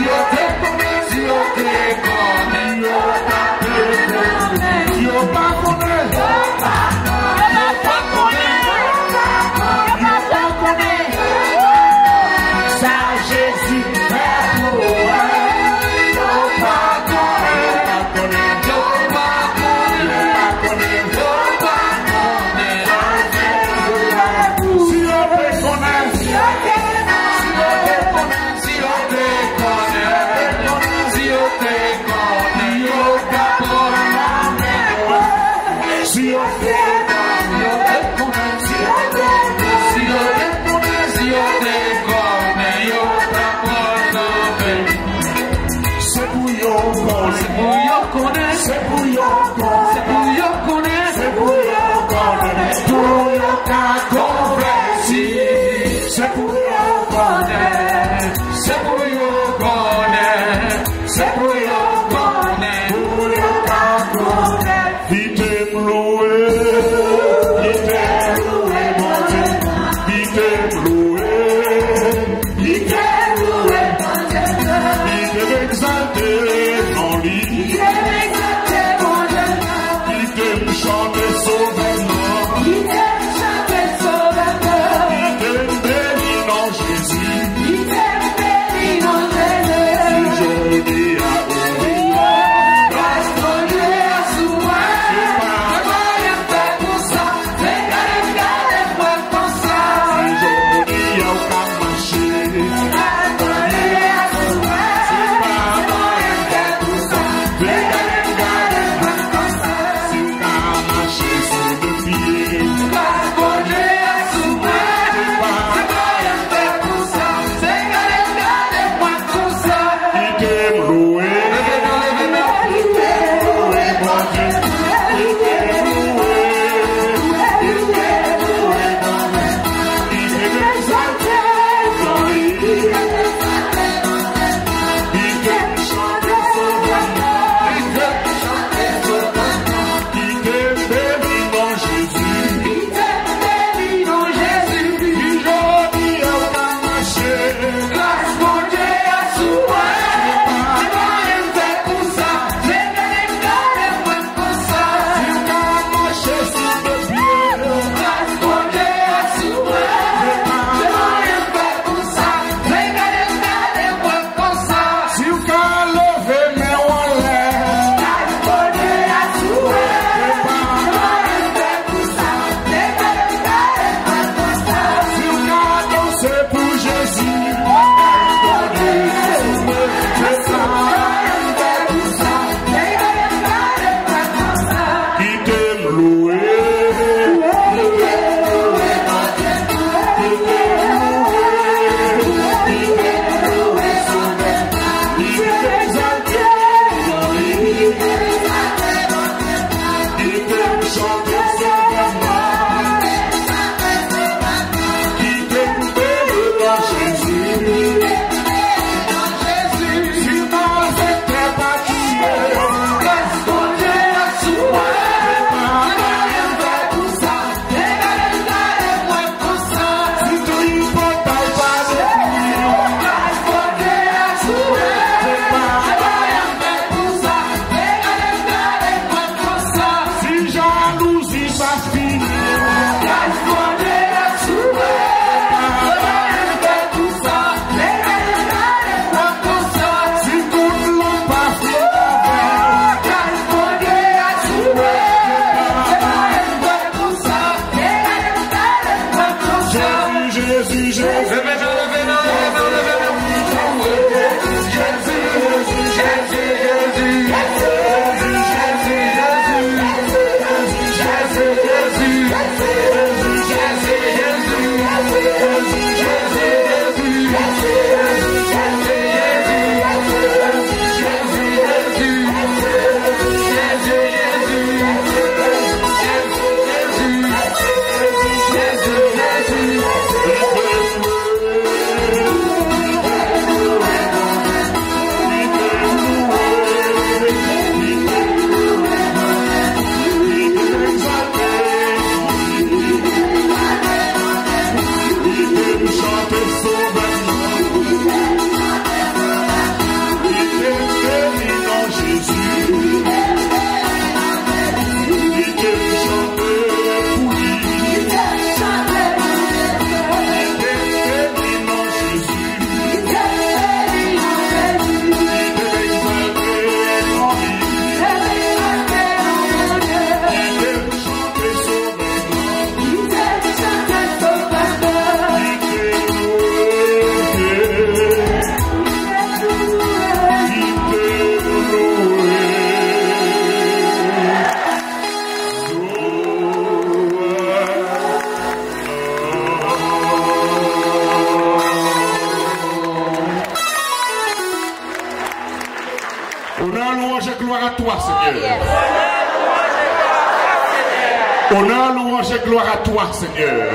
yo te konnen, si yo te konnen, yo pa te konnen. Yo pa konnen. Yo pa konnen. Yo pa konnen. Sa Jezi fè pou mwen. Yo pa konnen. Yo pa konnen. Yo pa konnen. Yo pa konnen. Si yo te konnen. Si yo te konnen. Si yo te konnen. Si yo te konnen. Si yo te konnen. Yo pa pran nan men mwen. Si yo te konnen. Si yo te konnen. Si yo te konnen. Si yo te konnen. Si yo te konnen. Yo pa pran nan men mwen. Se pou yo konnen. Se pou yo konnen. Se pou yo konnen. Se pou yo konnen. Se pou yo konnen. Pou yo ka konvèti. Se pou yo konnen. Se pou yo konnen. Se pou yo konnen. Pou yo ka konnen. Kite m louwe. Kite m louwe Bondye. Kite m louwe. Kite m louwe Bondye. Kite m egzalte non li. Kite m egzalte Bondye. Kite m chante Sovè m nan. Kite m chante Sovè Honneur, louange et gloire à toi, Seigneur.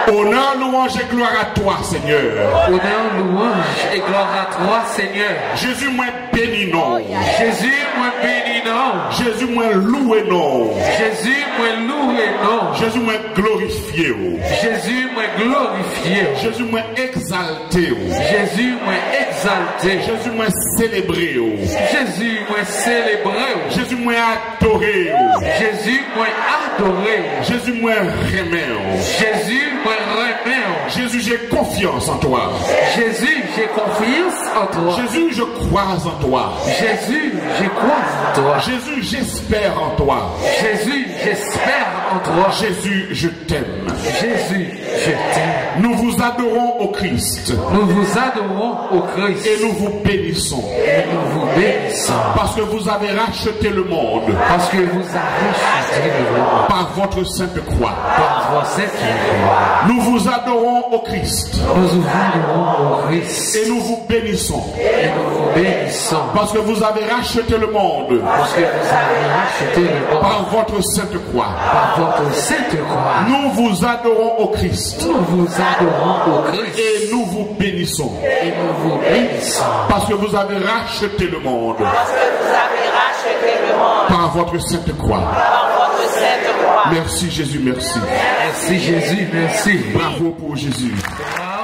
Honneur, louange et gloire à toi, Seigneur. Honneur, louange et gloire à toi, Seigneur. Jezi, mwen beni non w. Jezi, mwen beni non w. Jezi, mwen louwe non w. Jezi, mwen louwe non w. Jezi, mwen glorifye w. Jezi, mwen glorifye w. Jezi, mwen egzalte w. Jezi, mwen egzalte w. Jezi, mwen selebre w. Jezi, mwen selebre w. Jezi, mwen adore w. Jezi, mwen adore w. Jezi, mwen renmen w. Jezi, mwen renmen w. Jésus, j'ai confiance en toi. Jésus, j'ai confiance en toi. Jésus, je crois en toi. Jésus, je crois en toi. Jésus, j'espère en toi. Jésus, j'espère en toi. Jésus, je t'aime. Jésus, je t'aime. Nous vous adorons au Christ. Nous vous adorons au Christ. Et nous vous bénissons. Et nous vous bénissons. Parce que vous avez racheté le monde. Parce que vous avez racheté le monde. Par votre sainte croix. Par votre sainte croix. Nous vous adorons au Christ. Nous vous adorons au Christ. Et nous vous bénissons. Et nous vous bénissons. Parce que vous avez racheté le monde. Parce que vous avez racheté le monde. Par votre sainte croix. Par votre sainte croix. Nous vous adorons au Christ. Nous vous adorons au Christ. Et nous vous bénissons. Et nous vous bénissons. Parce que vous avez racheté le monde. Parce que vous avez racheté le monde. Par votre sainte croix. Par votre sainte croix. Merci Jésus, merci. Merci Jésus, merci. Bravo pour Jésus. Bravo.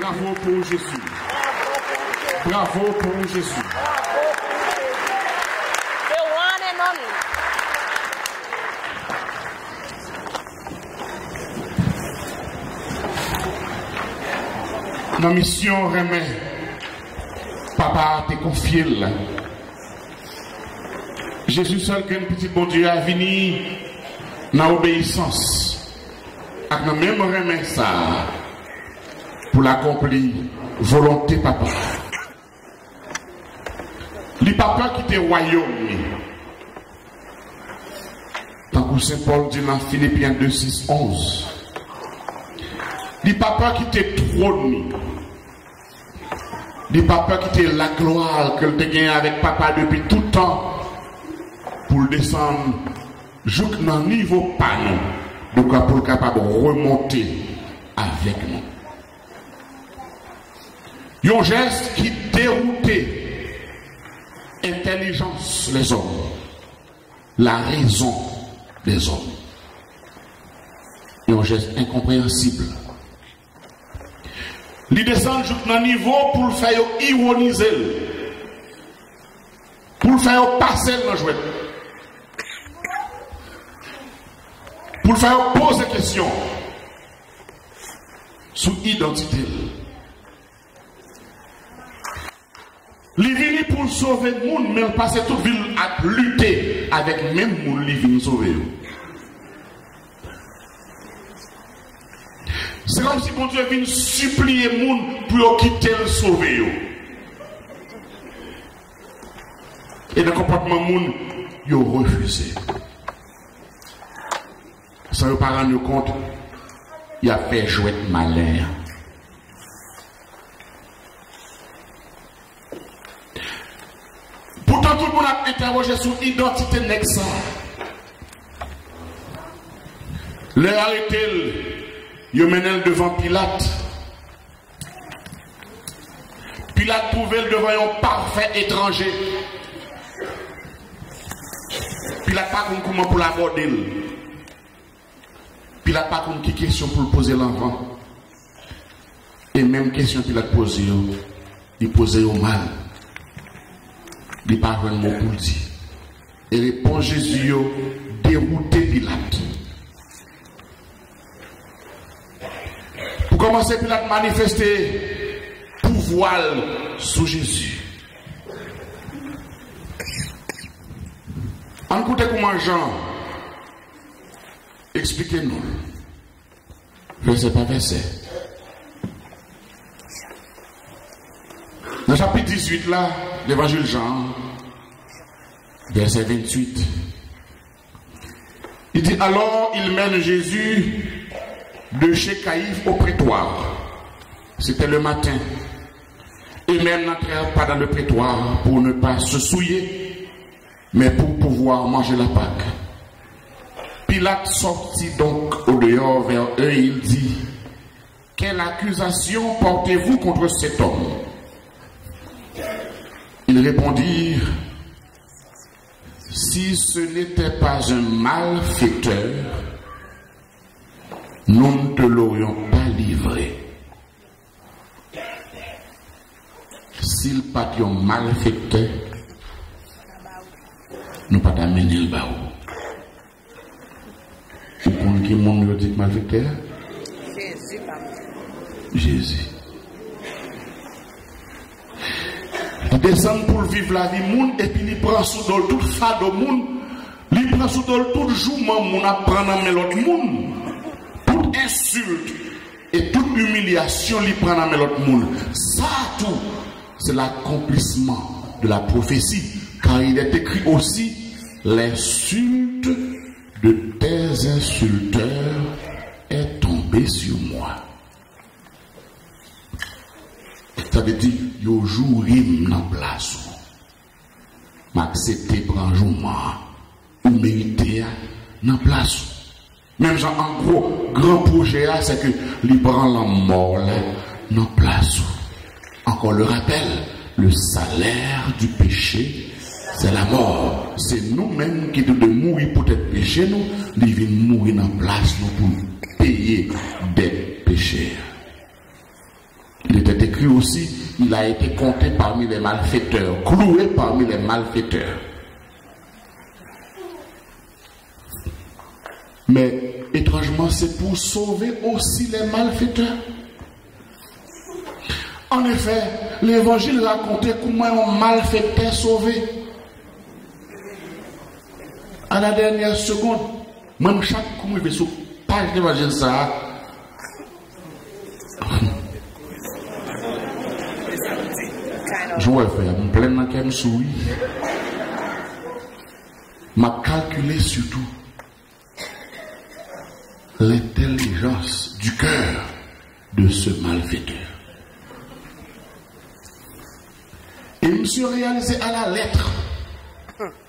Bravo pour Jésus. Bravo pour Jésus. The one and only. Nan misyon renmen Papa a te konfye l la, Jezi, sèl grenn Pitit Bondye a, vini nan obeyisans ak nan menm renmen sa a pou l akonpli volonte Papa a. Li pa pè kite wayòm li. Tankou Sen Pòl di nan Filipyen de sis onz, li pa pè kite twòn li. Li pa pè kite laglwa ke l te genyen avèk Papa depi tout tan pou l desann jouk nan nivo pa nou, dekwa pou l kapab remonte avèk nou. Yon jès ki dewoute entèlijans lèzòm, la raison des hommes. Yon jès enkonpreyansib. Li desann jouk nan nivo pou l fè yo iwonize l, pou l fè yo pase l nan jwèt, pou l fè yo poze kesyon sou idantite l. Li vini pou l sove moun, men l pase tout vi l ap lite avèk menm moun li vin sove yo. Se kòmsi Bondye vin sipliye moun pou yo kite l sove yo. E nan konpòtman moun, yo refize. San yo pa rann yo kont, y ap fè jwèt malen an. Poutan, tout moun ap entèwoje sou idantite nèg sa a. Lè yo arete l, yo mennen l devan Pilat. Pilat twouve l devan yon pafè etranje. Pilat pa konn kouman pou l abòde l. Pilat pa konn ki kesyon pou l poze l anvan. E menm kesyon Pilat poze yo, li poze yo mal. Li pa jwenn mo pou l di. E repons Jezi yo dewoute Pilat. Pou kòmanse, Pilat manifeste pouvwa l sou Jezi. Ann koute kouman Jan eksplike nou l, vèsè pa vèsè. Nan chapit dizuit la, Levanjil Jan an, vèsè venntuit, li di, alors ils mènent Jésus de chez Caïphe au prétoire. C'était le matin. Et même n'entrèrent pas dans le prétoire pour ne pas se souiller mais pour pouvoir manger la Pâque. Pilate sortit donc au dehors vers eux et il dit, quelle accusation portez-vous contre cet homme ? Ils répondirent, si ce n'était pas un malfaiteur, nous ne te l'aurions pas livré. Si l pa t yon malfektè, nou pa ta mennen l ba ou. Ou konn ki moun yo di k malfektè a? Jezi pa moun. Jezi. Li desann pou l viv lavi moun, epi li pran sou do l tout fado moun, li pran sou do l tout jouman moun ap pran nan men lòt moun, tout ensilt e tout imilyasyon li pran nan men lòt moun. Sa tou, c'est l'accomplissement de la prophétie, car il est écrit aussi, l'insulte de tes insulteurs est tombée sur moi. Sa vle di, yo joure m nan plas ou. M aksepte pran jouman an ou merite a nan plas ou. Menm jan, an gwo, gran pwojè a, se ke li pran lanmò la nan plas ou. Encore le rappel, le salaire du péché, c'est la mort. Se nou menm ki te dwe mouri poutèt peche nou, li vin mouri nan plas nou pou peye dèt peche a. Il était écrit aussi, il a été compté parmi les malfaiteurs, cloué parmi les malfaiteurs. Mais étrangement, c'est pour sauver aussi les malfaiteurs. En effet, l'évangile racontait comment un malfaiteur sauvé. À la dernière seconde, mwen, chak kou m rive sou paj levanjil sa a, jan w wè l fè a, m plen nan kè m souri. M ap kalkile sitou l'intelligence du cœur de ce malfaiteur. E misye reyalize à la lettre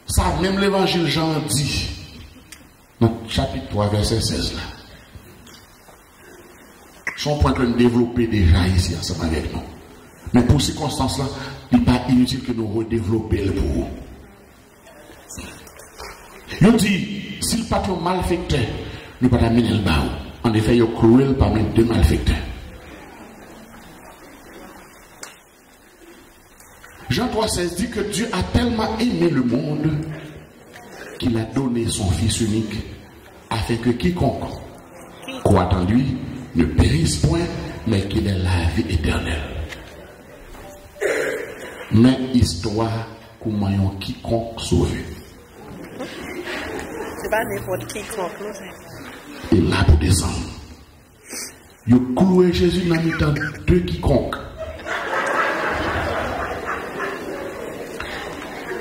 sa menm levanjil Jan an di nan chapit twa, vèsè sèz la. Se yon pwen ke n devlope deja isi ansanm avèk nou. Men pou sikonstans lan, li pa initil ke nou redevlope l pou ou. Yo di, si l pa t yon malfektè, nou pa ta mennen l ba ou. An efè, yo klouwe l pami de malfektè. Jean trois seize dit que Dieu a tellement aimé le monde qu'il a donné son Fils unique, afin que quiconque croit en lui ne périsse point, mais qu'il ait la vie éternelle. Men istwa kouman yon kikonk sove. Se pa nenpòt kikonk, non, se. E la pou desann. Yo klouwe Jezi nan mitan de kikonk.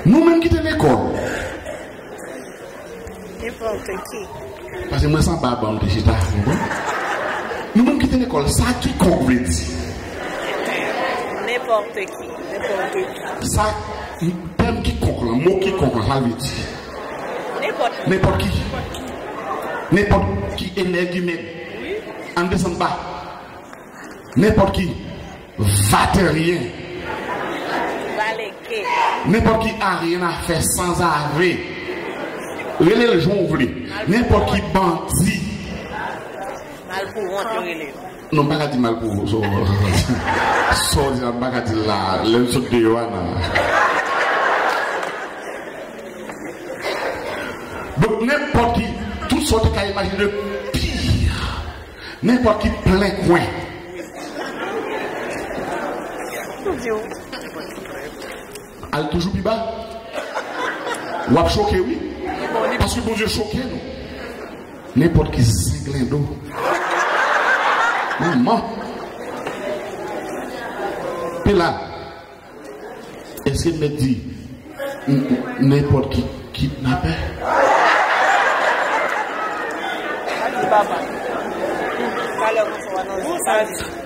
Nou menm ki te lekòl. Nenpòt ki. Paske mwen se anba ban m te chita, ou konprann? Nou menm ki te lekòl, sa kikonk vle di? Nenpòt ki. Nenpòt ki. Sa, tèm kikonk lan, mo kikonk lan, sa l vle di? Nenpòt ki. Nenpòt ki. Nenpòt ki enègimèn. Wi. Ann desann ba. Nenpòt ki. Vateryen. Valègè. Nenpòt ki aryen a fè, sanzave. Rele l jan w vle. Nenpòt ki bandi. Malpouwont yo rele yo. Non, m pa ka di malpouwont. So, so, m pa ka di l la. Lè m sot deyò a, non. Donk, nenpòt ki, tout sa w te ka imajine de pire. Nenpòt ki plen kwen. Al toujou pi ba. W ap choke, wi. Paske Bondye choke nou. Nenpòt ki zenglendo. Manman. Pi la. Èske m mèt di n-, n-, nenpòt ki kidnapè?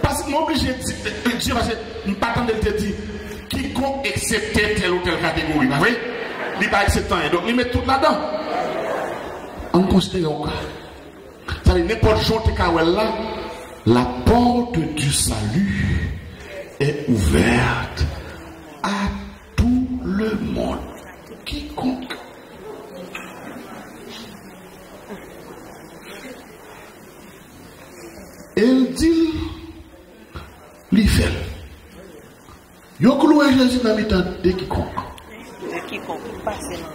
Paske m oblije di, di, paske m pa tande l te di, kikonk eksepte tèl ou tèl kategori, pa vre? Li pa aksepte anyen. Donk, li met tout ladan. Ann konsidere yon ka. Sa vle di, nenpòt jan w te ka wè l la, la porte du salut est ouverte à tout le monde. Kikonk. E l di l, li fè l. Yo klouwe Jezi nan mitan de kikonk. De kikonk, pase nan.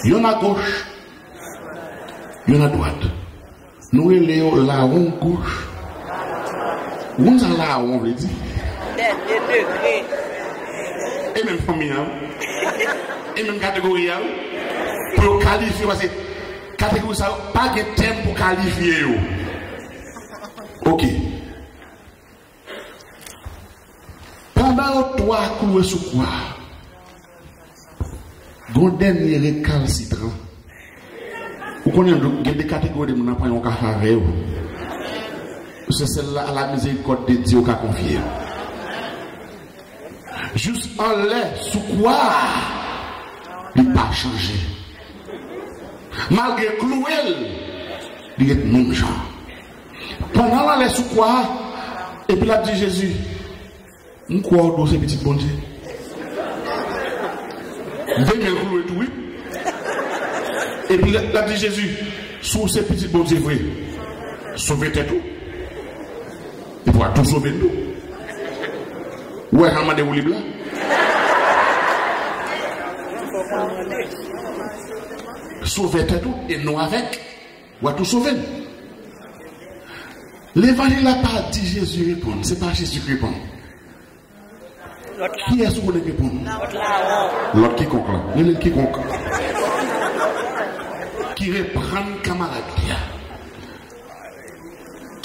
Yonn agoch, yonn adwat. Nou rele yo lawon goch. Ou konn sa lawon vle di? Dènye degre. E menm fanmi an. E menm kategori a. Pou yo kalifye, paske kategori sa yo, pa gen tèm pou kalifye yo. Ok. Pandan yo twa klouwe sou kwa a, gon dènye rekalsitran. Ou konnen, gen de kategori de moun nan pran yon ka favè yo. Se sèl la, à la miséricorde de Dieu, ou ka konfye. Jis anlè sou kwa a, li pa chanje. Malgre klouwe l, li ret menm jan. Pandan l anlè sou kwa a, epi l ap di Jezi, "M kwè w di w se pitit Bondye." De men l klouwe tou, wi. Epi l ap di Jezi, "Si w se pitit Bondye vre, sove tèt ou. Epi w a tou sove n tou." Ou wè jan mande woulib la? Sove tèt ou e nou avèk. W a tou sove n. Levanjil la pa di Jezi reponn, se pa Jezi ki reponn. Kiyès ou konnen ki reponn? Lòt kikonk la. Rele l kikonk. Ki reprann kanmarad li a.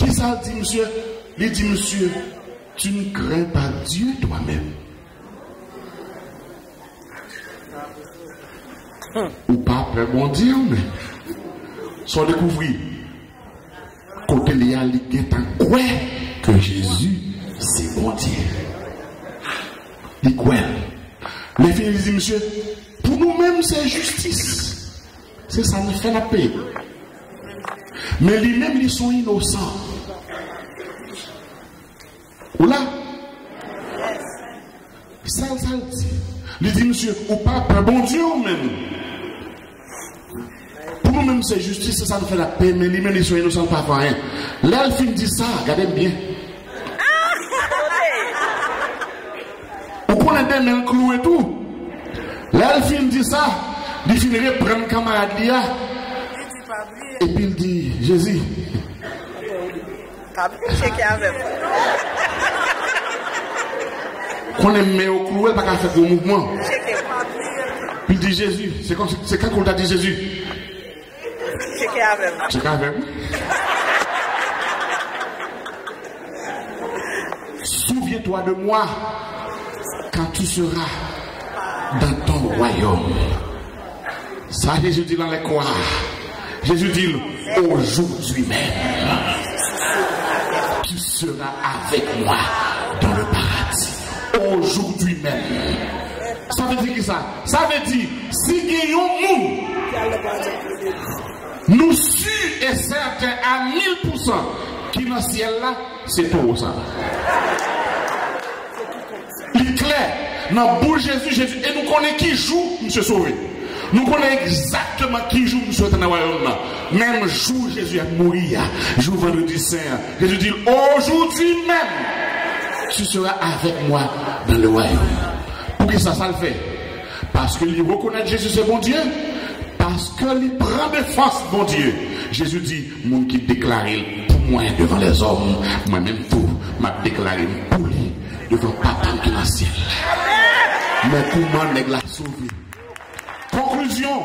Kisa l di misye? Li di misye, "Tu ne crains pas Dieu toi-même." Ou pa pè Bondye ou menm. Sa w dekouvri? Kote li a, li gentan kwè ke Jezi se Bondye. Li kwè l. Lè fini, li di misye, "Pou nou menm, se jistis. Se sa n fè, n ap peye." Men li menm, li se yon inosan. Ou la? Sa l, sa l di? Li di misye, "Ou pa pè Bondye ou menm. Pou nou menm se jistis, se sa nou fè la peye, men li menm li se yon inosan, l pa fè anyen." Lè l fin di sa, gade m byen. Ou konnen de men l klouwe tou. Lè l fin di sa, li fin reprann kanmarad li a. Epi l di, "Jezi." Pa bliye cheke avè m. Konnen men yo klouwe, l pa ka fè gwo mouvman. Cheke, pa bliye. Li di, "Jezi." Se kòmsi, se kankou l ta di, "Jezi." Cheke avè m. Cheke avè m. "Souviens-toi de moi quand tu seras dans ton royaume." Sa Jezi di l anlè kwa a. Jezi di l, "Aujourd'hui même, tu seras avec moi dans le paradis. Aujourd'hui même." Sa vle di ki sa? Sa vle di, si gen yon moun, nou si e sèten a mil pousan ki nan syèl la, se towo sa. Li klè, nan bouch Jezi, Jezi, e nou konnen ki jou misye sove. Nou konnen egzakteman ki jou misye antre nan wayòm nan. Menm jou Jezi ap mouri a, jou Vandredi Sen an, Jezi di l, "Aujourd'hui même, tu seras avec moi dans le royaume." Poukisa sa l fè? Paske li rekonèt Jezi se Bondye, paske li pran defans Bondye. Jezi di, "Moun ki deklare l pou mwen devan lèzòm, mwen menm tou, m ap deklare m pou li devan Papa m ki nan syèl la." Men kouman nèg la sove? Konklizyon,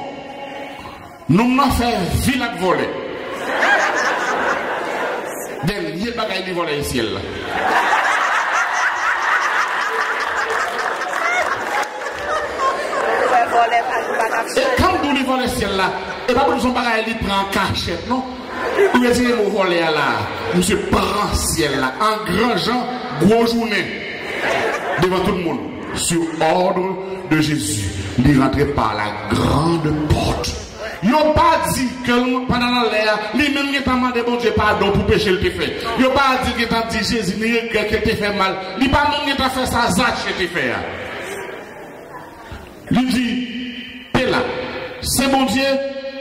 nonm nan fè vi l ap vòlè. Dènye bagay li vòlè e syèl la. Wè vòlè pa, li pa t ap chanje. E kan m di w li vòlè syèl la, e pa pou di se yon bagay li pran an kachèt, non. Ou retire mo vòlè a la. Misye pran syèl la. An gran jan, gwo jounen. Devan tout moun. Sur ordre de Jésus, li rantre pa la grande porte. Yo pa di ke l, pandan l anlè a, li menm gentan mande Bondye padon pou peche l te fè. Yo pa di l gentan di Jezi li regrèt ke l te fè mal. Li pa menm gentan fè sa Zache te fè a. Li di, Pela, se Bondye,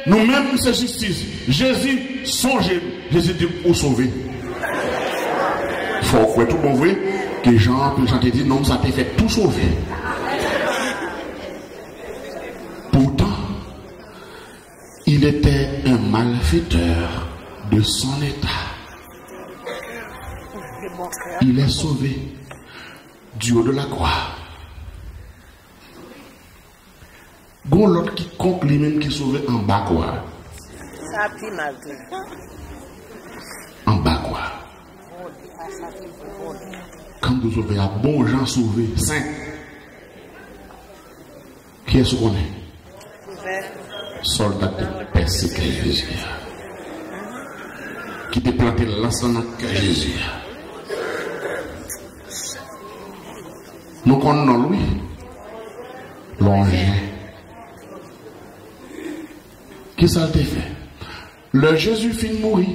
nou menm se jistis. Jezi, sonje nou. Jezi di, ou sove. Fò w kwè tout bon vre ke Jan, Jan te di, nonm sa te fèt tou sove. Pourtant, il était un malfaiteur de son état. Il est sauvé du haut de la croix. Gon lòt kikonk li menm ki sove anba kwa. Sa pi mal toujou. Anba kwa. Kan nou sove a bon jan sove, sen. Kiyès ou konnen? Sòlda k te pèsekite Jezi a, ki te plante lans lan nan kè Jezi a. Nou konn non l, wi. Lonje. Kisa l te fè? Lè Jezi fin mouri,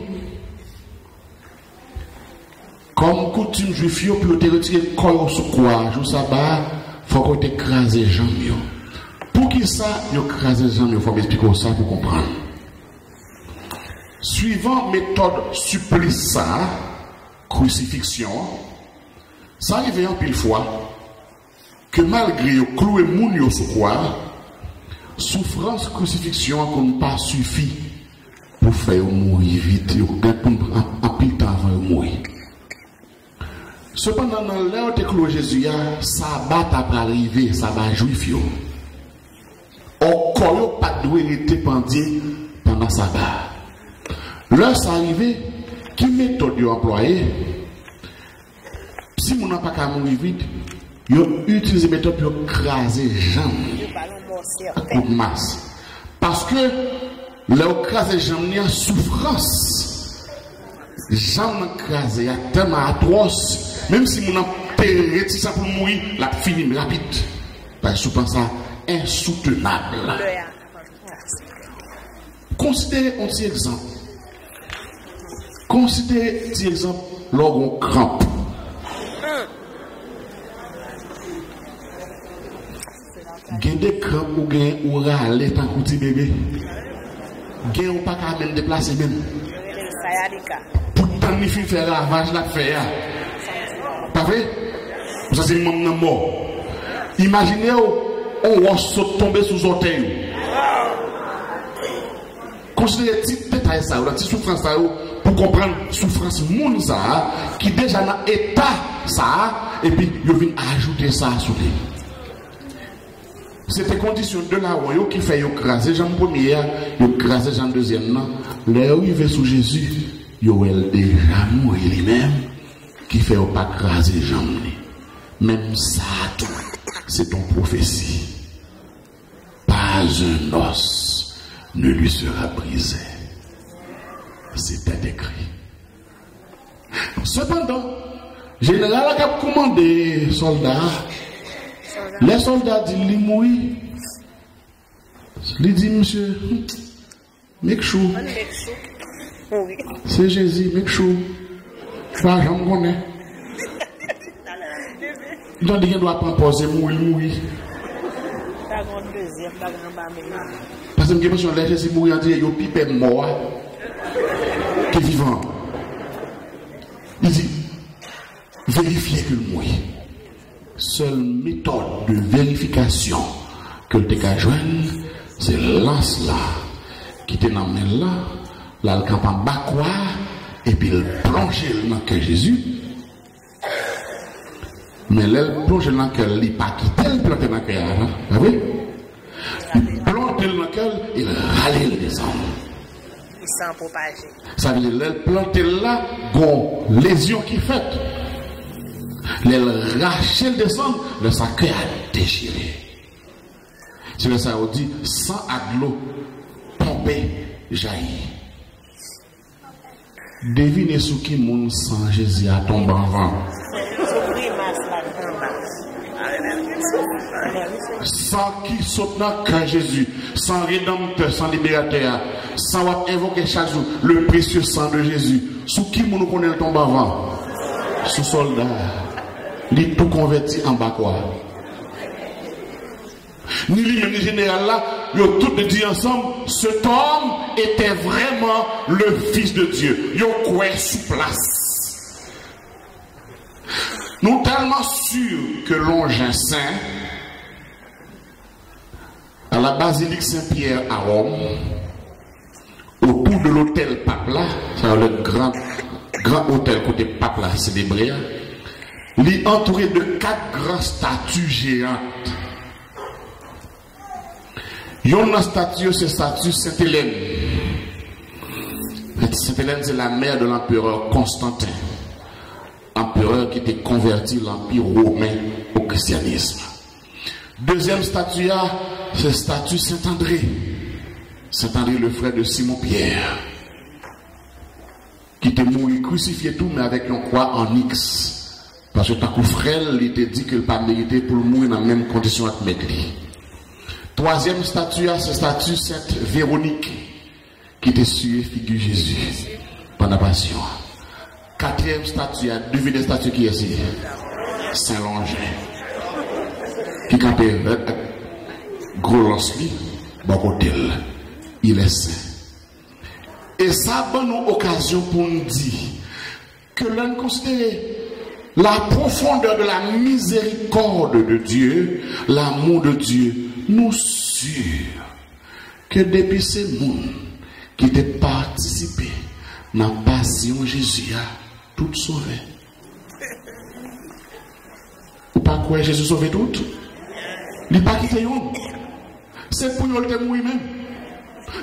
kòm koutim Jwif yo, pou yo te retire kò yo sou kwa a jou saba a, fòk yo te kraze janm yo. Poukisa yo kraze janm yo? Fò m esplike w sa pou w konprann. Swivan metòd siplis sa a, krisifiksyon an, sa rive anpil fwa ke malgre yo klouwe moun yo sou kwa a, soufrans krisifiksyon an konn pa sifi pou fè yo mouri vit. Yo gen pou pran anpil tan avan yo mouri. Sepandan, nan lè yo te klouwe Jezi a, saba ta pral rive, saba Jwif yo. Ò, kò yo pa t dwe rete pandye pandan saba a. Lè sa rive, ki metòd yo anplwaye? Si moun nan pa ka mouri vit, yo itilize metòd pou yo kraze janm li ak kout mas. Paske lè yo kraze janm li an, soufrans janm nan kraze a tèlman atwòs, menm si moun nan te retisan pou l mouri, l ap fini rapid. Paske soufrans sa ensoutenab. Konsidere yon ti egzanp. Konsidere ti egzanp lè w gen yon kranp. Gen de kranp ou gen, ou rale tankou ti bebe. Gen ou pa ka menm deplase menm. Pou tann li fin fè ravaj l ap fè a. Pa vre? Ou santi manm nan mò. Imajine w, yon wòch sot tonbe sou zòtèy ou. Konsidere ti detay sa yo, ti soufrans sa yo, pou konprann soufrans moun sa a ki deja nan eta sa a, epi yo vin ajoute sa a sou li. Se te kondisyon de lawon yo ki fè yo kraze janm premye a, yo kraze janm dezyèm nan. Lè yo rive sou Jezi, yo wè l deja mouri li menm, ki fè yo pa kraze janm li. Menm sa a tou, se t on pwofesi. Pas un os ne lui sera brisé. C'était écrit. Sepandan, jeneral la k ap kòmande sòlda a, lè sòlda di l li mouri, li di, "Misye, make sure." Se Jezi, make sure. Pa janm konnen. Li tande gen dwa pran pòz e mouri, l mouri. Paske m gen enpresyon lè Jezi mouri, andiye yo pi pè mò a ke vivan an. Li di, verifye ke l mouri. Sèl metòd de verifikasyon ke l te ka jwenn, se lans la ki te nan men l la, l al kanpe anba kwa a, epi l plonje l nan kè Jezi. Men lè l plonje l nan kè l, li pa kite l plante nan kè a, non, pa vre? Li plante l nan kè l e l rale l desann. Li san pwopaje. Sa vle di, lè l plante l la, gon lezyon ki fèt. Lè l rache l desann, lè sa kè a dechire. Se lè sa yo di, san ak dlo tonbe jayi. Devine sou ki moun san Jezi a tonbe anvan. Sou grimas la anba. San ki sot nan kè Jezi, san redanmtè, san liberatè a, san w ap envoke chak jou, le précieux sang de Jésus. Sou ki moun ou konnen l tonbe anvan? Sou sòlda a. Li tou konvèti anba kwa. Ni li menm, ni jeneral la, yo tout di ansanm, cet homme était vraiment le Fils de Dieu. Yo kwè sou plas. Nou tèlman si ke Lonjen sen, à la basilique Saint-Pierre à Rome, otou de lotèl pap la, sa yo le gran, gran otèl kote pap la selebre a, li antoure de kat gran stati jeyan. Yonn nan stati yo se stati Sent Elèn. Sent Elèn se la mère de l'empereur Constantin, anperè ki te konvèti lanpi women o kristyanism. Dezyèm stati a, se stati Sent André. Sent André, le frè de Simon Pyè, ki te mouri krisifye tou, men avèk yon kwa an niks. Paske tankou frè l, li te di ke l pa merite pou l mouri nan menm kondisyon ak mèt li. Twazyèm stati a, se stati Sent Veronik, ki te siye figi Jezi pandan pasyon an. Katriyèm stati a, devine stati kiyès li ye? Sen Lonjen, ki kanpe rèd ak gwo lans li bò kote l. Il est saint. E sa ban nou okazyon pou n di ke lè n konsidere la profondeur de la miséricorde de Dieu, l'amour de Dieu, nou si ke depi se moun ki te patisipe nan pasyon Jezi a, tout sove. Ou pa kwè Jezi sove tout? Li pa kite youn. Se pou yo l te mouri menm.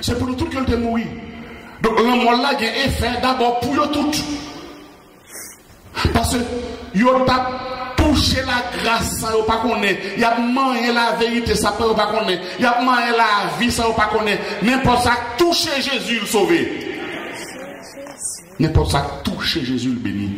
Se pou nou tout ke l te mouri. Donk, lanmò l la gen efè dabò pou yo tout. Paske yo t ap touche lagras san yo pa konnen. Y ap manyen laverite san yo pa konnen. Y ap manyen lavi san yo pa konnen. Nenpòt sa k touche Jezi, l sove. Nenpòt sa k touche Jezi, l beni.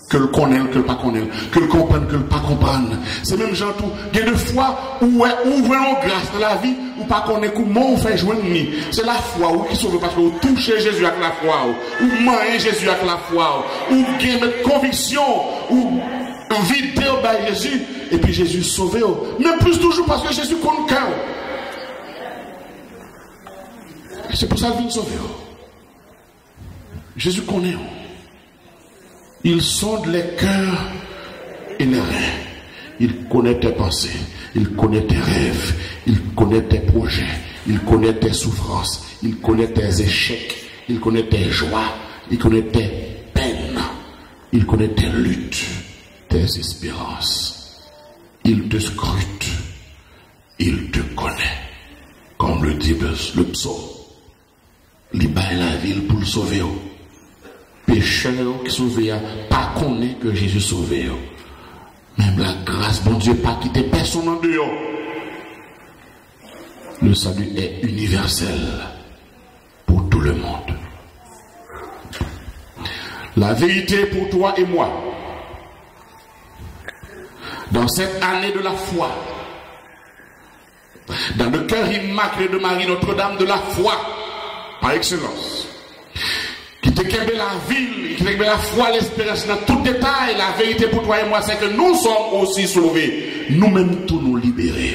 Ke l konnen l, ke l pa konnen l, ke l konprann, ke l pa konprann. Se menm jan tou, gen de fwa, ou wè, ou jwenn yon gras nan lavi, ou pa konnen kouman ou fè jwenn li. Se lafwa ou ki sove paske ou touche Jezi ak lafwa ou. Ou manyen Jezi ak lafwa ou. Ou gen met konviksyon, ou vide w bay Jezi, epi Jezi sove w. Men plis toujou paske Jezi konn kè w. Se pou sa l vin sove w. Jezi konnen w. Il sonde les cœurs et les reins. Il connaît tes pensées. Il connaît tes rêves. Il connaît tes projets. Il connaît tes souffrances. Il connaît tes échecs. Il connaît tes joies. Il connaît tes peines. Il connaît tes luttes, tes espérances. Il te scrute. Il te connaît. Comme le dit le, le psaume. Li bay lavi l pou l sove w. Pechè yo ki sove a pa konnen ke Jezi sove yo. Men lagras Bondye pa kite pèsonn andeyò. Le salut est universel pour tout le monde. La vérité pour toi et moi. Dans cette année de la foi, dans le cœur immaculé de Marie Notre-Dame de la foi, par excellence, ki te kenbe lavi l, ki te kenbe lafwa, lesperans nan tout detay, la vérité pour toi et moi, c'est que nous sommes aussi sauvés. Nou menm tou nou libere.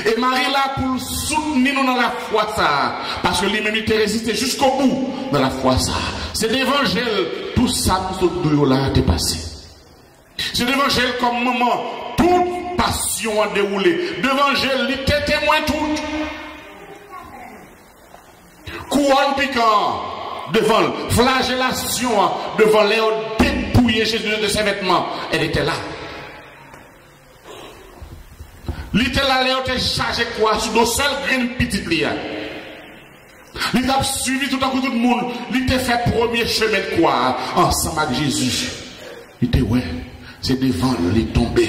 E Mari la pou l soutni nou nan lafwa sa a, paske li menm li te reziste jiskobou nan lafwa sa a. Se devan je l tout sa m sot di w yo la a te pase. Se devan je l kòm manman tout pasyon an dewoule. Devan je l, li te temwen tout. Kouwòn pikan an devan l, flajelasyon an devan l, lè yo depouye Jezi de ses vêtements, elle était là. Li te la lè yo te chaje kwa sou do sèl grenn pitit li a. Li t ap swiv li tou tankou tout moun. Li te fè premye chemen kwa a ansanm ak Jezi. Li te wè. Se devan l li tonbe.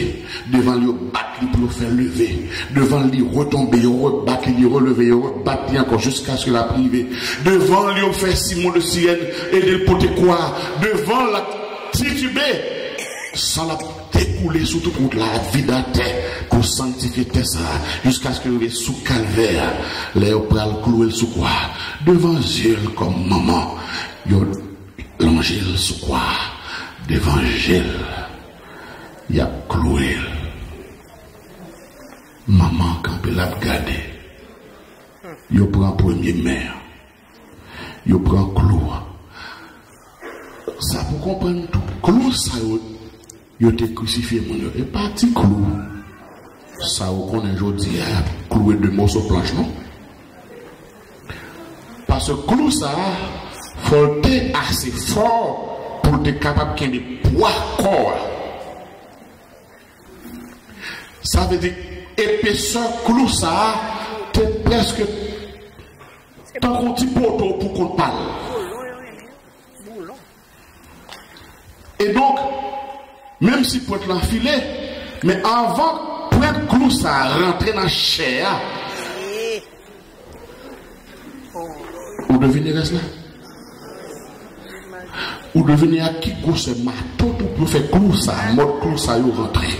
Devan l yo bat li pou yo fè l leve. Devan l li retonbe, yo rebat li, li releve, yo rebat li ankò jiskaske l ap rive. Devan l yo fè Simon de Sirèn ede l pote kwa a. Devan l l ap titibe. San l ap dekoule sou tout wout la, ap vide atè. pou sanktifye tè sa a, jiskaske yo rive sou Kalvè a, lè yo pral klouwe l sou kwa a, devan zye l kòm manman, yo lonje l sou kwa a, devan je l, y ap klouwe l. Manman an kanpe, l ap gade. Yo pran premye men an. Yo pran klou an. Sa pou konprann tou, klou sa yo, yo te krisifye moun yo. E pa ti klou sa ou konnen jodi a, y ap klouwe de moso planch, non? Paske klou sa a, fò l te ase fò pou l te kapab kenbe pwa kò a. Sa vle di, epesè klou sa a te prèske tankou ti poto pou kont pa l. E donk, menm si pwent lan file, men anvan pwent klou sa a rantre nan chè a, ou devine rès la? Ou devine ak ki gwosè mato tou pou yo fè klou sa a, mòd klou sa yo rantre?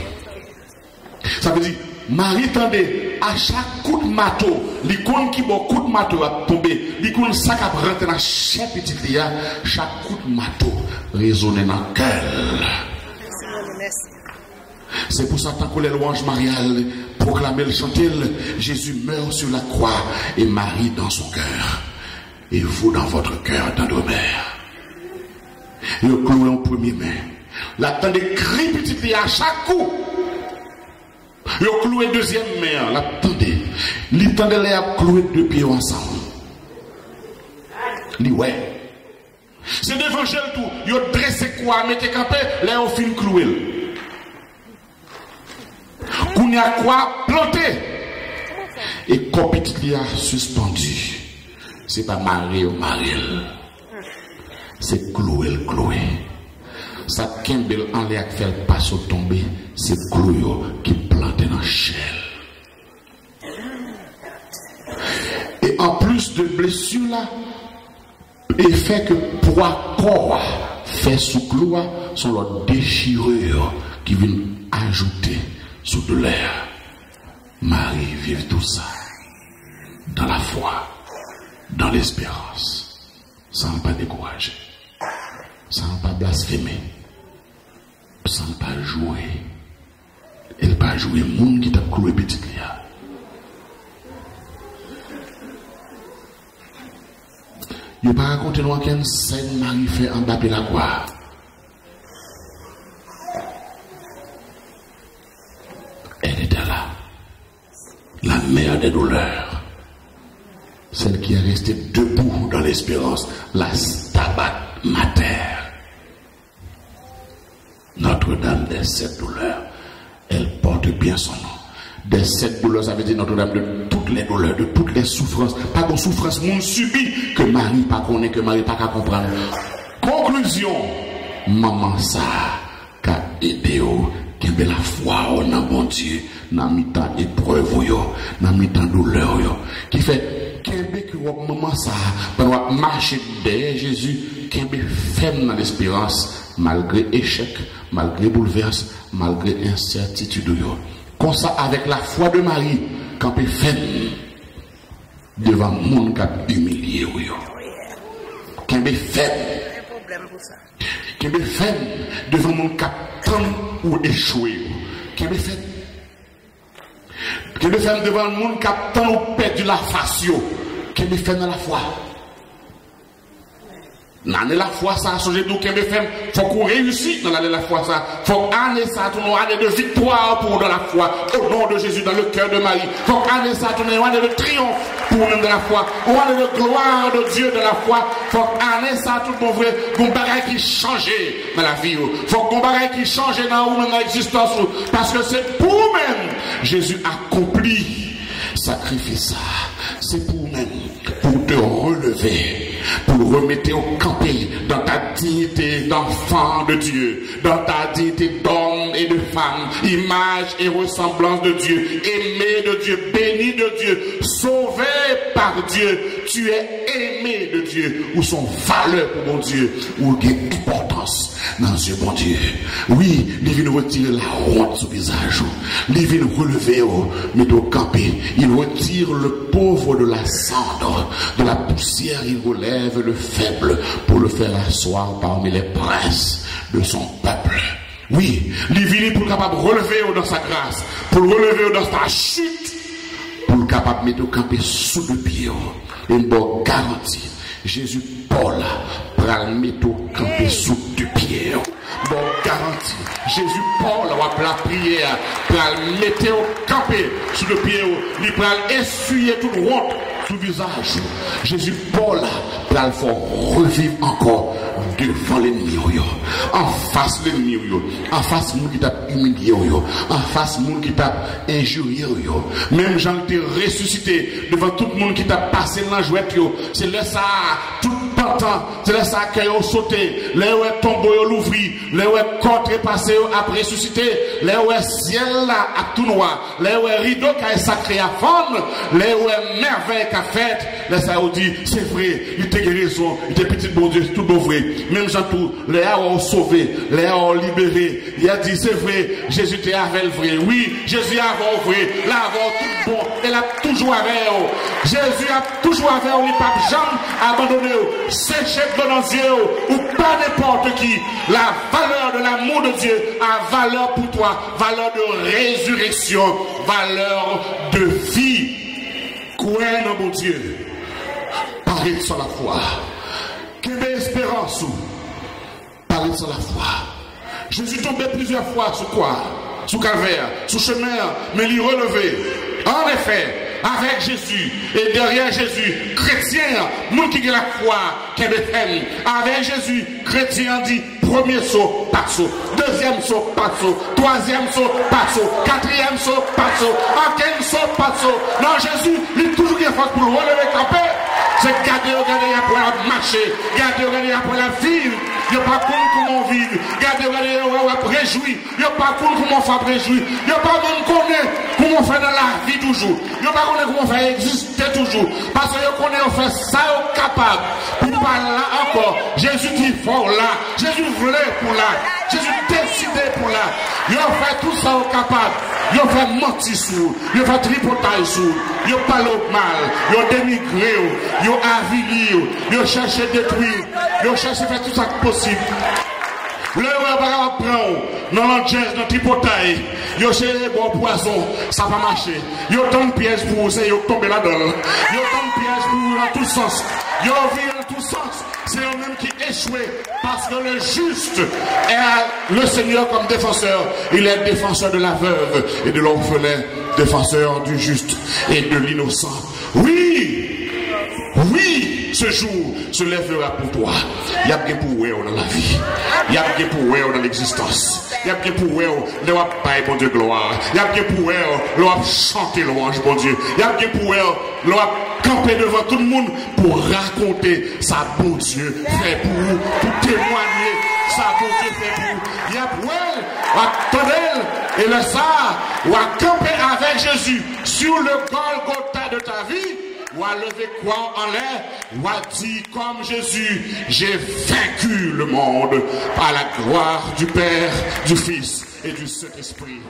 Sa vle di, Mari tande, a chak kout mato, li konn ki bò kout mato ap tonbe, li konn sa k ap rantre nan chè pitit li a, chak kout mato rezone nan kè l. Se pou sa, tankou lè lwanj Mari a pwoklame l, chante l, Jésus meurt sur la croix et Marie dans son cœur, et vous dans votre cœur, dans nos mères. Yo klouwe yon premye men. L ap tande kri pitit li a chak kou. Yo klouwe dezyèm men an, l ap tande. Li tande lè y ap klouwe de pye yo ansanm. Li wè. Se devan je l tou, yo drese kwa a, mete kanpe, lè yo fin klouwe l. Kounye a kwa a plante. E kò pitit li a sispann. Se pa mare yo mare l. Se klouwe l klouwe. Sa k kenbe l anlè a k fè l pa sot tonbe, se klou yo ki plante nan chè l. E anplis de blesi la, efè ke pwa kò a fè sou klou a, se yon lòt dechirure ki vin ajoute sou doulè a. Mari viv tou sa dans la foi, dans l'espérance. San l pa dekouraje. San l pa blasfeme. San l pa joure. E l pa joure moun ki t ap klouwe pitit li a. Yo pa rakonte nou ankenn sèn Mari fè anba pye lakwa a. Elle était là, la mère des douleurs, celle qui est restée debout dans l'espérance, la Stabat Mater. Notre-Dame des sept douleurs, elle porte bien son nom. Des sept douleurs, sa vle di Notre-Dame de toutes les douleurs, de toutes les souffrances. Pa gon soufrans moun sibi ke Mari pa konnen, ke Mari pa ka konprann. Konklizyon, manman sa a ka ede w kenbe lafwa w nan Bondye, nan mitan eprèv ou yo, nan mitan doulè w yo. Ki fè, kenbe ki wòb manman sa a, pandan w ap mache dèyè Jezi, kenbe fèm nan lesperans, malgre echèk, malgre boulvès, malgre ensètitid ou yo. Konsa, avèk lafwa de Mari, kanpe fèm devan moun k ap imilye w yo. Kenbe fèm. Kenbe fèm devan moun k ap tann ou echwe yo. Kenbe fèm. Kenbe fèm devan moun k ap tann ou pèdi lafas yo. Kenbe fèm nan lafwa. Nan ane lafwa sa a, sonje di w kenbe fèm. Fòk ou reyisi nan ane lafwa sa a. Fòk ane sa a tounen yon ane de viktwa pou ou nan lafwa. O non de Jezi, dans le cœur de Marie. Fòk ane sa a tounen yon ane de triyonf pou ou menm nan lafwa. Yon ane de glwa de Dye nan lafwa. Fòk ane sa a tout bon vre, gon bagay ki chanje nan lavi ou. Fòk gon bagay ki chanje nan ou menm, nan egzistans ou. Paske se pou ou menm Jezi akonpli sakrifis sa a. Se pou ou menm, pou w te releve, pou w remete w kanpe dans ta dignité d'enfant de Dieu, dans ta dignité d'homme et de femme, image et ressemblance de Dieu, aimé de Dieu, béni de Dieu, sauvé par Dieu. Tu es aimé de Dieu, ou son valè pou Bondye, ou gen enpòtans nan zye Bondye. Wi, li vin retire lawont sou vizaj ou. Li vin releve w, mete w kanpe. Il retire le pauvre de la cendre, de la poussière, il relève le faible pour le faire asseoir parmi les princes de son peuple. Wi, li vini pou l kapab releve w dans sa grâce, pou l releve w dans ta chute, pou l kapab mete w kanpe sou de pye w. E m ba w garanti, Jezi pa w la pral mete w kanpe sou de pye w. M ba w garanti, Jezi pa w la w ap lapriyè a pral mete w kanpe sou de pye w. Li pral esiye tout wont sou vizaj ou. Jezi pa w la pral fè w reviv ankò devan lènmi w yo, anfas lènmi w yo, anfas moun ki t ap imilye w yo, anfas moun ki t ap enjirye w yo. Menm jan l te resisite devan tout moun ki t ap pase l nan jwèt yo, se lè sa a, tout pantan, se lè sa a kè yo sote, lè yo wè tonbo yo louvri, lè yo wè kò trepase yo ap resisite, lè yo wè syèl la ap tou nwa, lè yo wè rido kay sakre a fann, lè yo wè mèvèy k ap fèt, lè sa yo di, se vre, li te gen rezon, li te pitit Bondye tout bon vre. Menm jan tou, lè a wè w sove, lè a wè w libere, y a di, se vre, Jezi te avè l vre. Wi, Jezi avè w vre, l avè w tout bon, e l ap toujou avè w. Jezi ap toujou avè w, li p ap janm abandone w. Seche dlo nan zye w, ou pa nenpòt ki. La valeur de l'amour de Dieu a valeur pour toi, valeur de résurrection, valeur de vie. Kwè nan Bondye. Pa ret san lafwa. Kenbe esperans ou. Pa ret san lafwa. Jezi tonbe plizyè fwa sou kwa, sou kalvè, sou chemen an, men li releve. Anefè, avèk Jezi e dèyè Jezi, kretyen an, moun ki gen lafwa, kenbe fèm. Avèk Jezi, kretyen an di, premye so, pa so. Dezyèm so, pa so. Twazyèm so, pa so. Katriyèm so, pa so. Ankenn so, pa so. Nan Jezi, li toujou gen fòs pou l releve kanpe. Se gade yo, gade y ap wè l ap mache. Gade yo, gade y ap wè l ap viv. Yo pa konn kouman w viv. Gade yo, gade yo, wè w ap rejwi. Yo pa konn kouman w fè ap rejwi. Yo pa menm konnen kouman w fè nan lavi toujou. Yo pa konnen kouman w fè egziste toujou. Paske yo konnen yo fè sa yo kapab pou w pa la ankò. Jezi di fò w la. Jezi vle pou w la. Jezi deside pou w la. Yo fè tout sa yo kapab. Yo fè manti sou ou. Yo fè tripotay sou ou. Yo pale w mal. Yo denigre w. Yo avili w. Yo chèche detwi w. Yo chèche fè tout sa k posib. Lè yo wè yo pa kapab pran w nan landjèz, nan tripotay, yo chèche ba w pwazon, sa pa mache. Yo tann pyèj pou ou, se yo k tonbe ladan l. Yo tann pyèj pou ou nan tout sans. Yo vire nan tout sans. Se yo menm ki echwe. Parce que le juste a le Seigneur comme défenseur. Il est défenseur de la veuve et de l'orphelin, défenseur du juste et de l'innocent. Wi! Wi! Ce jour se lèvera pour toi. Y ap gen pou wè w nan lavi. Y ap gen pou wè w nan legzistans. Y ap gen pou wè w lè w ap bay Bondye glwa. Y ap gen pou wè w lè w ap chante lwanj Bondye. Y ap gen pou wè w lè w ap kanpe devan tout moun pou rakonte sa Bondye fè pou ou, pou temwanye sa Bondye fè pou ou. Y ap wè l, w ap tande l, e lè sa a, w a kanpe avèk Jezi sur le Golgotha de ta vie, w a leve kwa w anlè, w a di, comme Jésus, j'ai vaincu le monde par la gloire du Père, du Fils et du Saint-Esprit.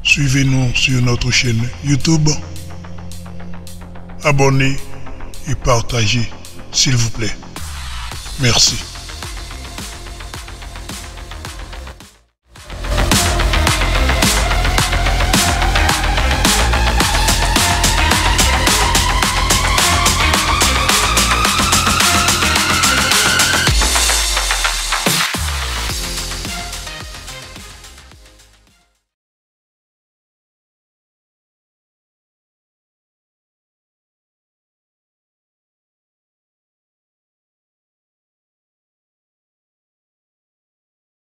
Suivez-nous sur notre chaîne YouTube. Abonnez et partagez, s'il vous plaît. Merci.